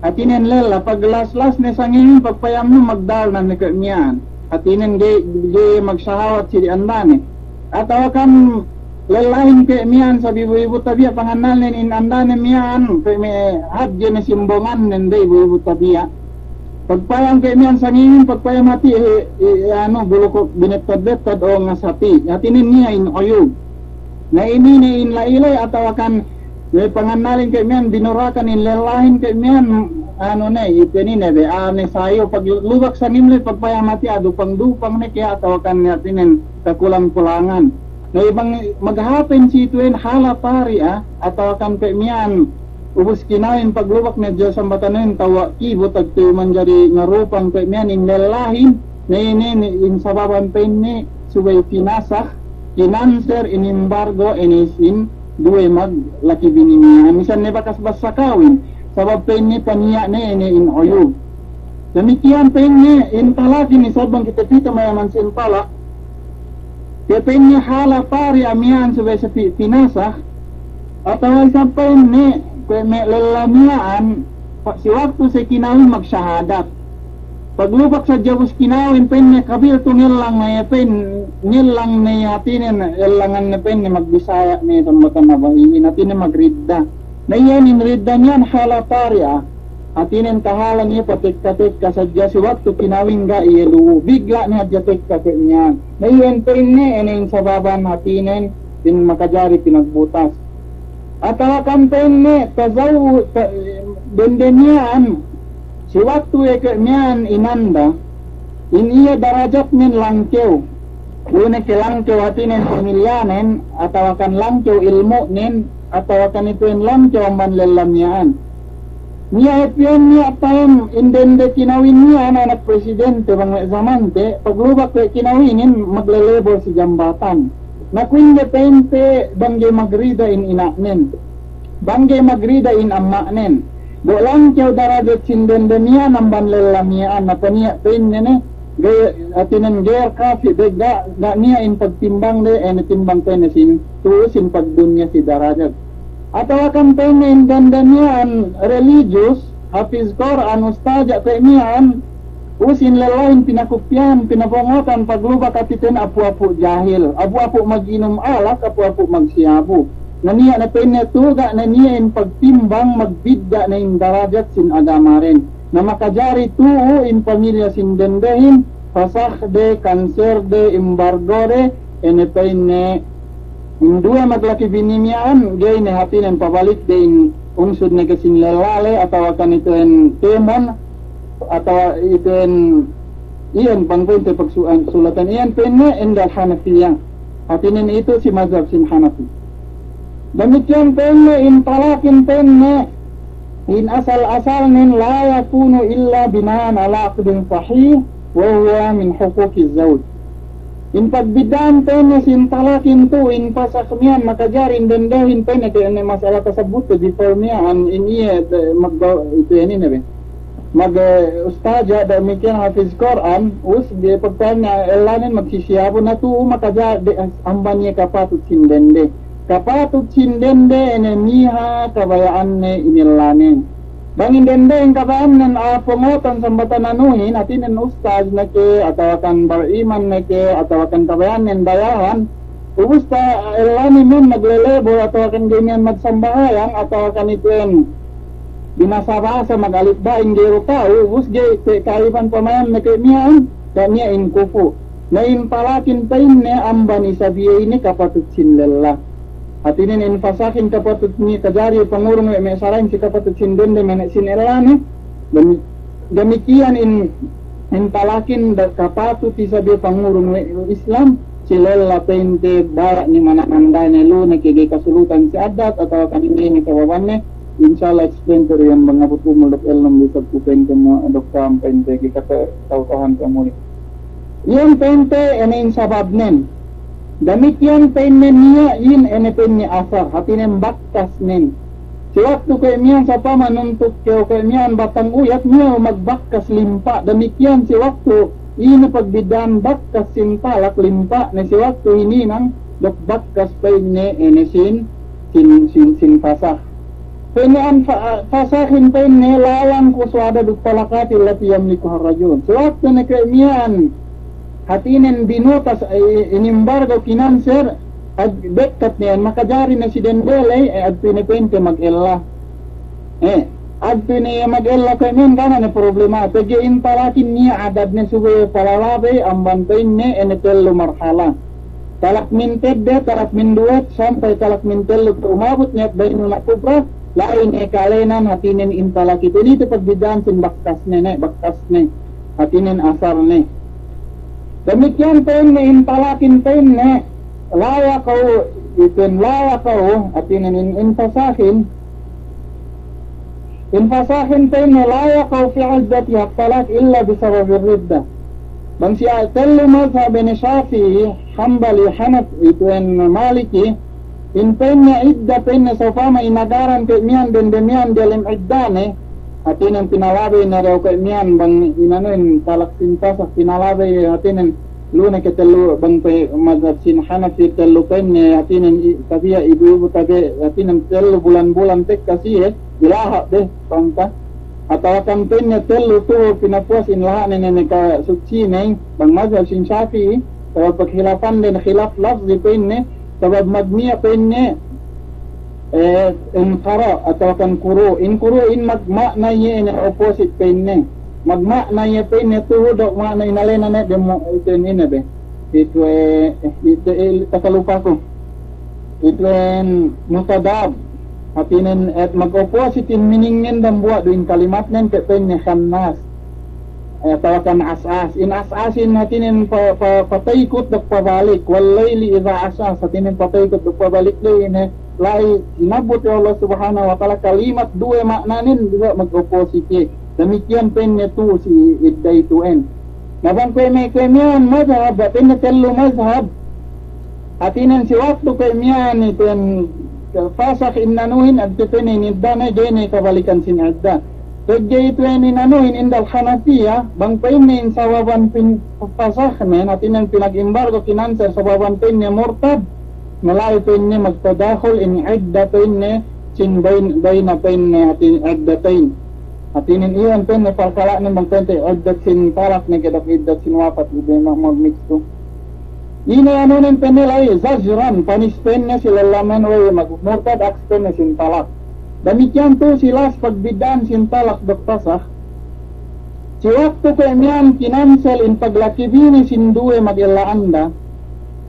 Hātinen lella, paglas-las ne sangem, pagpayamnu magdalnan ne kuwe' miya'an. Hātinen ga'i, ga'i magsahawat si di andane. Atawakan lellahin kuwe' miya'an sab ibu-ibu tabiya' pangannalnen in andane miya'an, kuwe' me' hadje ne simbongannen de ibu-ibu tabiya'. Pagpayam kuwe' miya'an sangingin, pagpayam hati', e, e, anu, bulu ko' binettad-bettad o ngasati. Hātinen niya' in uyub. Na inin ne in la'i-la'i atawakan, e, pangannalin kuwe' miya'an binurakan in lellahin kuwe' miya'an, anu ne, ite ne be, ane sayo paglubak sangingin le pagpayam hati' adupang-dupang ne ke atawakan hātinen kakulang-kulangan. Na, bang maghapen si itu'en hala pari'a, atawakan kuwe' miya'an ubus kinawin paglubak ne hadja sambatanen tawa' kibut tagtuy manjari ngarupang kuwe' miya'an in lellahin, na inin in sababan pa'inne subey pinasah, kinanser, inimbargo, ine sin duwe maglaki-bini miya'an. Misan ne bakas bassa kawin, sabab pa'inne paniya' ne ine in uyub. Damikkiyan pa'inne in talakin isab bang kite pī tamayaman sin talak, ke pa'inne hala pari'a miya'an subey sa pi-, pinasah, atawa isab pa'inne kuwe' me' lella miya'an, pa-, si waktu siye kinawin magsahadat. Paglubak sadja ubus kinawin pa'inne kabiltu ngellang ne, pa'in-, ngellang ne hātinen, ellangan ne pa'inne magbisaya' ne sambatan nabahihin, hātinen magridda. Na iyan in ridda niyan hala pari'a. Hātinen tahalan iye patekka-tekka sadja si waktu kinawin ga' iye lu'u. Bigla' ne hadja tekka kuwe' niyan. Na iyan pa'inne inin sababan hātinen in makajari pinagbutas. Atawakan pa'inne tazawu-, ta-, dende miya'an si waktu iye kuwe' miya'an inanda, in iye darajatnen langkew. Iye ne ke langkew hātinen pamilyanen, atawakan langkew ilmu'nen, atawakan itu'en langkew amban lella miya'an. Niya' hep iyan niya' pa'in in dende kinawin miya'an anak presidente bang we' zamante, paglubak we' kinawinin maglelebol si jambatan. Na kuwe' inde pa'inte bang ga'i magrida in ina'nen. Bang ga'i magrida in amma'nen. Bo' langkew darajat sin dende miya'an amban lella miya'an, na paniya' pa'inne ne, ga'i, hātinen ga'i kafi' de ga', ga' niya' in pagtimbangde, ine timbang pa'inne sin, tu'u sin pagdunya si darajat. Atawakan pa'inne in dende miya'an religious, hafiz Kur'an, ustaja' kuwe' miya'an, ubus in lellahin pinakupihan, pinapongotan, paglubak hātiten apu'-apu' jahil, apu'-apu' maginum alak, apu'-apu' magsiyabu. Na niya' ne pa'inne tu'u ga' ne niya' in pagtimbang magbidda' ne in darajat sin agamaden. Na makajari tu'u in pamilya sin dendehin, pasahde, kanserde, imbargode, ine pa'inne in duwe maglaki-bini miya'an, ga'i ne hātinen pabalikde in ungsudne ke sin lellade, atawakan itu'en kēmon, atawa itu'en iyan bang pa'inte pagsu-, sulatan iyan pa'inne indal Hanafiya. Hātinen itu si mazhab sin Hanafi. Damikkiyan pa'inne in talakin pa'inne in asal-asalnen la yakunu illa bina'an ala aqdin sahih wa huwa min huquqiz zawj. In pagbidda'an pa'inne sin talakin tu'u in pasah miya'an makajari in dendehin pa'inne ke ine masala tasabbut before miya'an in iye, eh, magba-, itu inin ne be. Mag, eh, ustaja' damikkiyan hafiz Kur'an, ubus de pagpa'inne ellanen magsisiyabu na tu'u makajari de amban iye kapatut sin dende. Kapatut sin dende ine miha kabaya'anne in ellanen. Bang in dende in kabaya'annen a'a pongotan sambatan anuhin, hātinen ustaz ne ke, atawakan bariman ne ke, atawakan kabaya'annen bayahan, ubus ta ellane miya'an maglelebol, atawakan ga'i miya'an magsambahayang, atawakan itu'en binasa-basa magalip ba'in ga'i du ta'u, ubus ga'i te ka'iban pamayam ne ke miya'an, ga' niya' in kufu'. Na in talakin pa'inne amban isab iye ine kapatut sin lella. Hātinen in pasahin kapatut ne kajari pangurung we' me' sara'in si kapatut sin dende me' ne sin ellane. Dami-, damikkiyan in, in talakin da-, kapatut isab iye pangurung we' Islam si lella pa'inte baya' ne mana'andane lu ne ke ga'i kasulutan si addat atawakan ine ne sababanne. Insya Allah explain teru iyan bang abut umul duk ellum isab ku pa'inte mu-, duk kam pa'inte ga'i kata tau-tauhan kamuli. Iyan pa'inte inin sababnen. Damikkiyan pa'inne niya' in ine pa'inne asar, hātinen bakkasnen. Si waktu kuwe' miya'an sapama nuntuk kew kuwe' miya'an batang uyat, niya' magbakkas limpa'. Damikkiyan si waktu ine pagbidda'an bakkas sin talak limpa', ne si waktu hininang duk bakkas pa'inne ine sin, sin, sin, sin pasah. Pa'inne an fa-, fasahin pa'inne la yanqusu adadut talaqati allati yamlikuha ar-rajul. Si waktu ne kuwe' miya'an hātinen binutas, eh, inimbargo, kinanser, Ag-, bekkat ne iyan, makajari ne si dende ley, eh, agtu ne pa'inte magella. Eh, agtu ne iye magella kuwe' miya'an ga' ne problema. Pegge' in talakin niya' adadne subey palalabey amban pa'inne ine tellu marhala. Talak mintedde, talak minduwe, sampay talak mintellu umabut ne bainul kubra, la'i ne kalenan hātinen in talak itu. Ine itu pagbidda'an sin bakkasne ne, bakkasne. Hātinen asarne. Damikkiyan pa'inne in talakin pa'inne, la yaqa'u, iten la yaqa'u, hātinen in, in fasakhin, in fasakhin pa'inne la yaqa'u fi iddatiha talak illa bi sababir ridda. Bang si a-, tellu mazhab ine Shafi'i, Hanbali, Hanaf-, iten Maliki, in pa'inne idda pa'inne sawpama inagaran kuwe' miya'an dende miya'an diyalem iddane, hātinen pinalabey ne du kuwe' miya'an bang inanu in talak sin fasakh pinalabey, hātinen lu ne ke tellu bang pe mazhab sin Hanafi tellu pa'inne, hātinen i-, tabiya' ibu-ibu tabe', hātinen tellu bulan-bulan tekka siye, ilaha' de, pangka. Atawakan pa'inne tellu tuhu pinapuwas in laha'ne ne kasutsine, bang mazhab sin Shafi'i, sabab paghilafande khilaf lafzi pa'inne, sabab magniya' pa'inne, eh, in qara atawakan kuru. In kuru in mag-, ma'na iye ine opposite pa'inne. Magma'na iye pa'inne tuhu duk ma'na inalena ne demo iten ine be. Itu, eh, eh, itu, eh, takalupaku. Itu en mutadad. Hātinen, eh, mag-opposite in meaning nen dambuwa' du in kalimatnen ke pa'inne khannas. Eh, atawakan as'as. In as'asin hātinen pa-, pa-, pataykut duk pabalik. Wal layli idha as'as. Hātinen pataykut duk pabalik de ine la'i inabbut we' Allah Subhanahu wa Ta'ala kalimat duwe ma'nanen duwe mag-opposite. Damikkiyan pa'inne tu'u si idda itu en. Na bang kuwe' me', kuwe' miya'an mazhab, pa'inne tellu mazhab. Hātinen si waktu kuwe' miya'an iten fasakh in anuhin, ante pa'inne in iddane ga'i ne kabalikan sin idda. Pegge' itu en in anuhin indal Hanafiya, bang pa'inne in sababan pin-, fasakhnen, hātinen pinag-embargo, kinansel sababan pa'inne murtad, na la'i pa'inne magtadakhul in idda pa'inne sin bain-, baina pa'inne hātinen iddatayn. Hātinen iyan pa'inne palkala'nen bang pa'inte iddat sin talak ne ke duk iddat sin wafat, ibe ma-, magmix tu. Ine anunen pa'inne la'i zajran, panis pa'inne si lella men we' magmurtad aks pa'inne sin talak. Damikkiyan tu'u si las pagbidda'an sin talak duk fasakh. Si waktu kuwe' miya'an kinansel in paglaki-bini sin duwe magella'anda,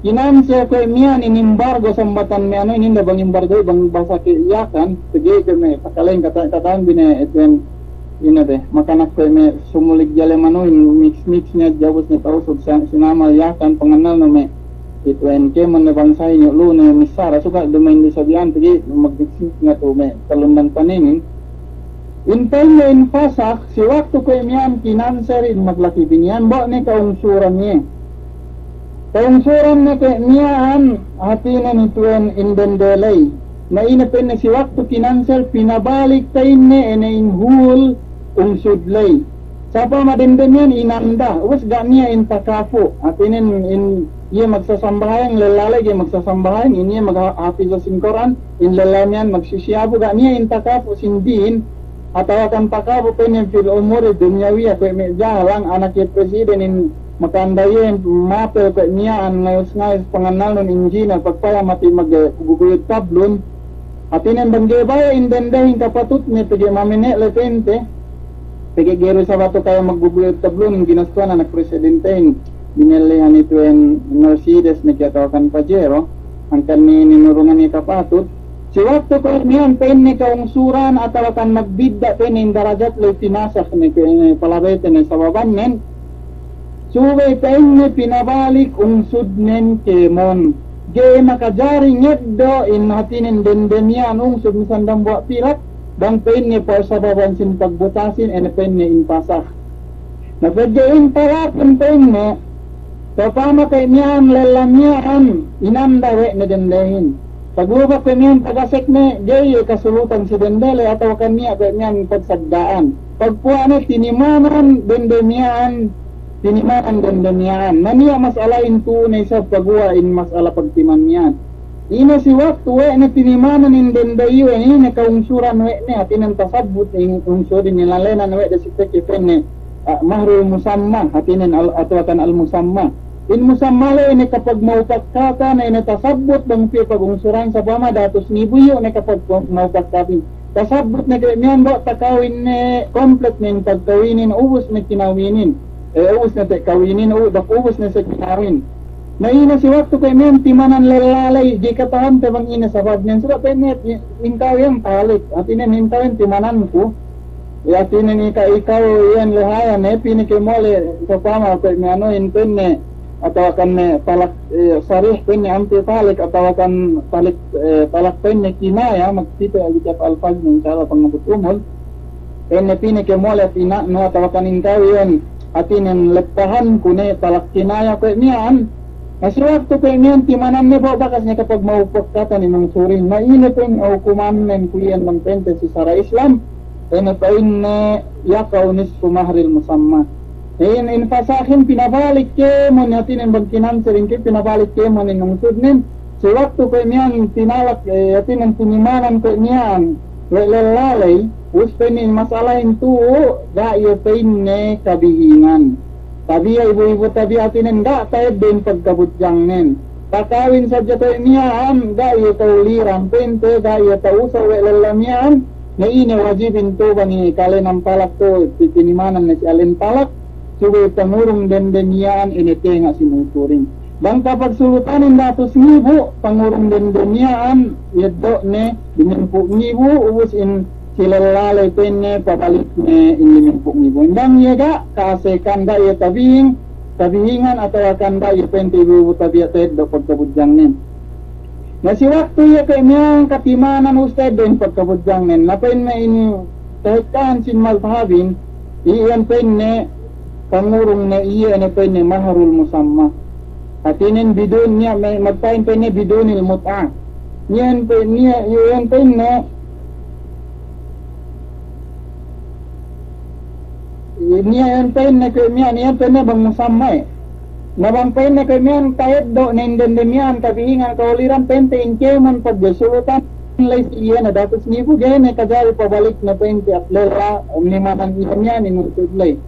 kinansel kuwe' miya'an in embargo sambatan me' anu inin da bang embargo bang bahasa ke Yakan, pegge' kuwe' me' pakaleng kata-, kataan bi ne iten ine be, makanak kuwe' me' sumulig jale manu in mix-mix ne jabus ne Tausug sa-, sinamal Yakan pangannalnu me' itu en kēmon ne bangsahin iyu' lu ne missara suka' duma'in du sabiyan pegge' magmix-mix ne tu me' talundan paninin. In pa'inne in fasakh, si waktu kuwe' miya'an kinansel in maglaki-bini iyan, bo' ne ka'ungsuran iye. Ka'ungsuran ne kuwe' miya'an hātinen itu en in dende ley. Na ine pa'inne si waktu kinansel pinabalik pa'inne ine in hul ungsud ley. Sapa ma dende miya'an inanda, ubus ga' niya' in takafu'. Hātinen in iye magsasambahayang, lella ley ga'i magsasambahayang, in iye magha-, hafiz sin Kur'an, in lella miya'an magsisiyabu, ga' niya' in takafu' sin din, atawakan takafu' pa'inne fil umuri dunyawiya, kuwe' me' jahalang anak iye presiden in makanda iye mapel kuwe' miya'an ngayus-ngayus pangannalnun engineer, pagpaya mati magguguyud tablun, Hātinen bang ga'i baya' in dendehin kapatutne pegge' mamene' le pa'inte, pegge' ga'i du sabatu kaya magguguyud tablun ginastuhan anak presidentehin, binellehan itu en Mercedes ne ke atawakan Pajero, hangkan ne ninurungan iye kapatut. Si waktu kuwe' miya'an pa'inne ka'ungsuran atawakan magbidda' pa'inne in darajat le pinasakh ne ke, eh, palabeyte ne sababannen, Subey pa'inne pinabalik ungsudnen kēmon. Ga'i makajari ngeddo' in hātinen dende miya'an ungsud misan dambuwa' pilak, bang pa'inne pasababan sin pagbutasin, ine pa'inne in pasah. Na pegge' in talakun pa'inne, sa'upama kuwe' miya'an lella miya'an, inanda we' ne dendehin. Paglupa kuwe' miya'an pagasekne, ga'i iye kasulutan si dende le atawa kan niya' kuwe' miya'an pagsadda'an. Pagpuwa'ne tinimanan dende miya'an, tinimanan dende miya'an. Na niya' mas'alahin tu'u ne isab paguwa' in mas'ala pagtiman miya'an. Ine si waktu we' ne tinimanan in dende iyu, ine ka'ungsuran we' ne, hātinen tasabbut in ungsud, inilalenan we' de si peke pa'inne, ah, mahrul musamma, hātinen al-, atawa kan al-musamma. In musamma le ine kapagmaupakkatan, ine tasabbut bang piye pagungsuran, sawpama datus ngibu iyu' ne kapagmaupakkatan. Tasabbut ne kuwe' miya'an ba' takawin ne komplet ne in pagkawinin, ubus ne kinawinin. Eh, ubus ne te' kawinin, u-, bang ubus ne sa kinawin. Na ine si waktu kuwe' miya'an timanan lella ley, ga'i kata'uhante bang ine sababnen, suga' pa'inne, in kawin talik, hātinen in kawin timananku. Hātinen ika-, ikaw iyan luhayan, eh, pī ne ke mole', sawpama kuwe' miya'an inu in pa'inne, atawakan ne talak, eh, sarih pa'inne ampe talik, atawakan talik, eh, talak pa'inne kinaya, magkite' lagi' tiya' alfazne, insya Allah, pangabut umul. Pa'inne pī ne ke mole' ina'nu, atawakan in kawin, hātinen leppahanku ne talak kinaya kuwe' miya'an. Na si waktu kuwe' miya'an timananne ba' bakas ne kapagmaupakkatan in ungsurin. Na ine pa'in hukumannen ku iyan bang pa'inte si sara' Islam, ine pa'inne yaqa'u nisfu mahril musamma. In, in fasakhin pinabalik kēmon, hātinen bang kinanserin ke pinabalik kēmon in ungsudnen. Si waktu kuwe' miya'an tinalak, eh, hātinen tinimanan kuwe' miya'an we' lella ley, ubus pa'inne in mas'alahin tu'u, ga' iye pa'inne kabihingan. Tabiya' ibu-ibu tabiya' hātinen ga' ta'eddo' in pagkabudjangnen. Takawin sadja kuwe' miya'an, ga' iye kauliran, pa'inte ga' iye ta'usa we' lella miya'an, na ine wajibin tu'u bang iye kalenan talak tu'u, ti-, tinimanan ne si alen talak, subey pangurung dende miya'an ine tenga' sin ungsurin. Bang kapagsulutanin datus ngibu, pangurung dende miya'an, eddo'ne, limempū' ngibu, ubus in si lella ley pa'inne, pabalikne in limempū' ngibu. Bang iye ga' ka'asekan, ga' iye tabihing, tabihingan atawakan ga' iye pa'inte ibu-ibu tabiya' ta'eddo' pagkabudjangnen. Na si waktu iye kuwe' miya'an katimanan ubus ta'eddo' in pagkabudjangnen. Na pa'inne in kahekkahan sin mazhabin, iyan pa'inne pangurungne iye ne pa'inne mahrul musamma. Hātinen bidun niya' me-, magpa'in pa'inne bidunil mut'ah. Niya' iyan pa-, niya', iyan pa'inne, niya' iyan pa'inne kuwe' miya'an, iyan pa'inne bang musamma e. Na bang pa'inne kuwe' miya'an ta'eddo' ne in dende miya'an kabihingan kauliran pa'inte in kēmon pagsulutan ley si iye ne datus ngibu ga'i ne kajari pabalikne pa'inte at lella, um, nimanan iye miya'an in ungsud ley.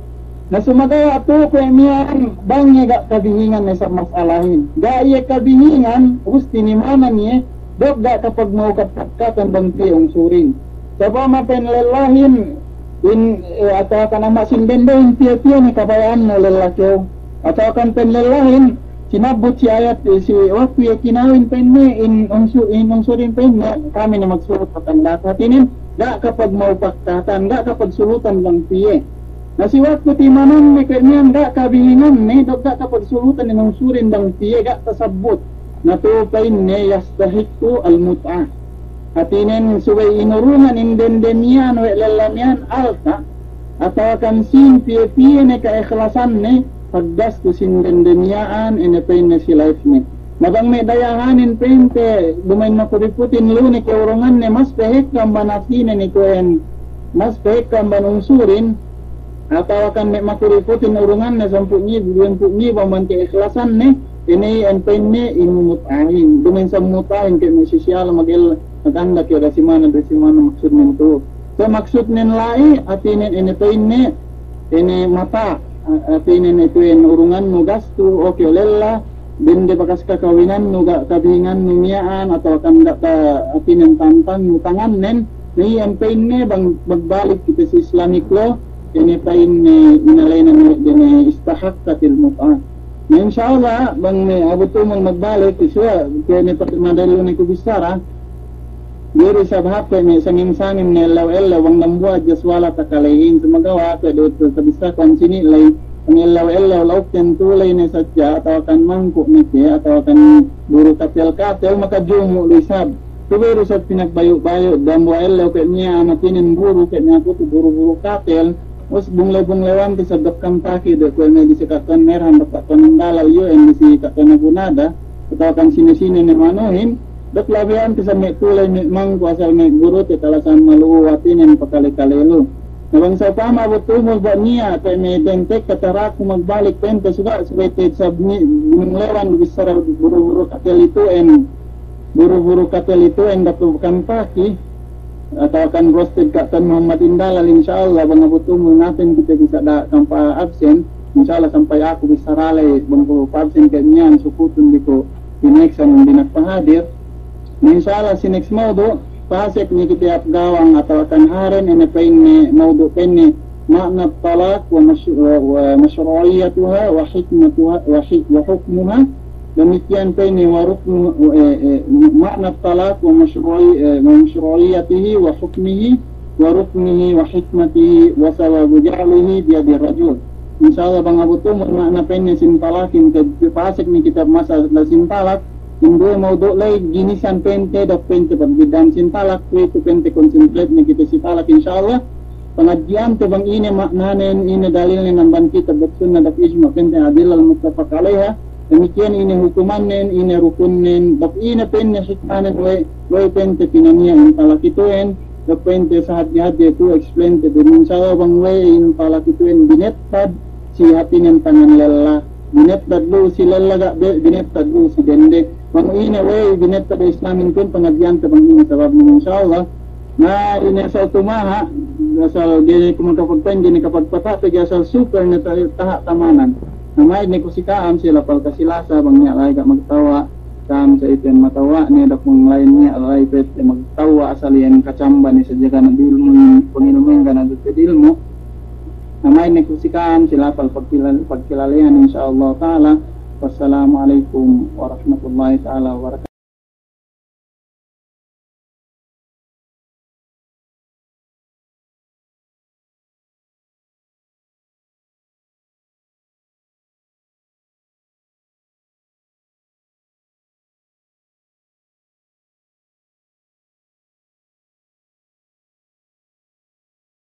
Na sumagawa' tu'u kuwe' miya'an bang iye ga' kabihingan ne sa mas'alahin. Ga' iye kabihingan, ubus tinimanan iye, duk ga' kapagmaupakkatan bang piye ungsurin. Sawpama pa'in lellahin, in, eh, atawakan ama' sin dendehin piye-piye ne kabaya'annu lella kew. Atawakan pa'in lellahin, sinabbut si ayat, eh, si waktu iye kinawin pa'inne, in ungsu-, in ungsurin pa'inne, kami ne magsulut patanda'ak. Hātinen, ga' kapagmaupakkatan, ga' kapagsulutan bang piye. Na si waktu timananne kuwe' miya'an ga' kabihinganne, duk ga' kapagsulutan in ungsurin bang piye, ga' tasabbut. Na tu'u pa'inne yastahiqqu al-mut'ah. Hātinen subey inurungan in dende miya'an we' lella miya'an alta', atawakan sīn piye-piye ne ka'ikhlasanne, paggastu sin dende miya'an, ine pa'inne si lifene. Na bang me' dayahanin pa'inte, duma'in makuriputin lu ne ke urunganne, mas pehekka amban hātinen itu'en, mas pehekka amban ungsurin, atawakan me' makuriputin urunganne sampū' ngibu, duwempū' ngibu amban ka'ikhlasanne, ine iyan pa'inne in mut'ahin. Duma'in sa mut'ahin ke me' sisiyal magel-, maganda ke da si mana, da si mana maksudnen tu'u. Sa maksudnen la'i, hātinen ine pa'inne, ine mata', hātinen itu'en urungannu gastu, oke lella, dende bakas kakawinannu ga' kabihingannu miya'an, atawakan ga' ka-, hātinen tantangngu tangannen, na iyan pa'inne bang magbalik kite si Islamic law, ine pa'inne inēnan we' dene istahaqqatil mut'ah. Na insya Allah, bang me' abu tumul magbalik, isuwa, kene pati madalil ne ku bissara, diri sabab pe me' sangem-sangem ne ellew-ellew, bang dambuwa' hadja suwala takalehin, sumagawa' pe du tabissāku ensini' ley, bang ellew-ellew lauk ten tuley ne sadja, atawakan mangku' ne ke, atawakan buru katel-katel, makajumu' du isab. Subey du isab pinagbayu'-bayu', dambuwa' ellew ke' miya'an hātinen buru, ke' miya'an kutu' buru-buru katel, us bungle-bunglewante isab duk kampaki du kuwe' me' disi ka'tuwan merhan duk ka'tuwan dalal iyu' en disi ka'tuwan Abu Nada, atawakan sine-sine ne manuhin, duk labeyante isab me' tuley me' mangku' asal me' burute kalasahan malu'u hātinen pakale-kale lu. Na bang sa'upama abu tumul ba' niya' pe me' dentek kataraku magbalik pente suga', subey te isab ni-, bunglewante bissara buru-buru katel itu'en. Buru-buru katel itu'en datu' kampaki, atawakan roasted ka'tuwan Muhammad Indalal, insya Allah, bang abu tumul naten kite bisa da' kampa absen. Insya Allah sampay aku bissara ley bang ku persen ke niyan sukutun bi ku in action bi nagpahadir. Na insya Allah si next mawdu', pasek ne kite hap gawang atawa kan haren, ine pa'inne mawdu' pa'inne ma'na talak wa mash-, wa, wa mashru'iyatuha wa hikmatuha wa hi-, wa hukmuha. Damikkiyan pa'inne wa ruknu, eh, eh, ma'na talak wa mashru'i-, eh, wa mashru'iyatihi wa hukmihi wa ruknihi wa hikmatihi wa sababu ja'lihi biyadi rajul. Insya Allah bang abu tumud ma'na pa'inne sin talakin, te pasek ne kite hap masalah sin talak, in duwe mawdu' ley ginisan pa'inte duk pa'inte pagbidda'an sin talak, kuwe'itu pa'inte concentrate ne kite si talak insya Allah. Pangadji'ante bang ine ma'nanen, ine dalilnen amban kitab duk sunna duk ijma' pa'inte adillah al-muttafaq alayha. Damikkiyan ine hukumannen, ine rukunnen, duk ine pa'inne hikmanen we', we' pa'inte pinaniya' in talak itu'en, duk pa'inte sahadje-hadje tu explain te. Insya Allah bang we' in talak itu'en binettad si hātinen tangan lella, binettad du si lella ga' be-, binettad du si dende. Bang ine we' binettad Islamin kun pangadji'ante bang ine sababnen insya Allah. Na, ine asal tumaha', asal ga'i ne ku makapagpa'in, ga'i ne kapagpata'te, ga'i asal super ne ta-, taha' tamanan. Na, ma'id ne ku si ka'am si lapal kasilasa, bang niya' la'i ga' magtawa', ka'am sa iten matawa' ne, duk bang la'i niya' la'i pete magtawa', asal iyan kacamba ne sa jaga na bilmu, pangilmu ga' na dute bilmu. Na, ma'id ne ku si ka'am si lapal pagkilal-, pagkilalehan, insya Allah ta'ala. Wassalamu alaikum warahmatullahi ta'ala wabarakatuh.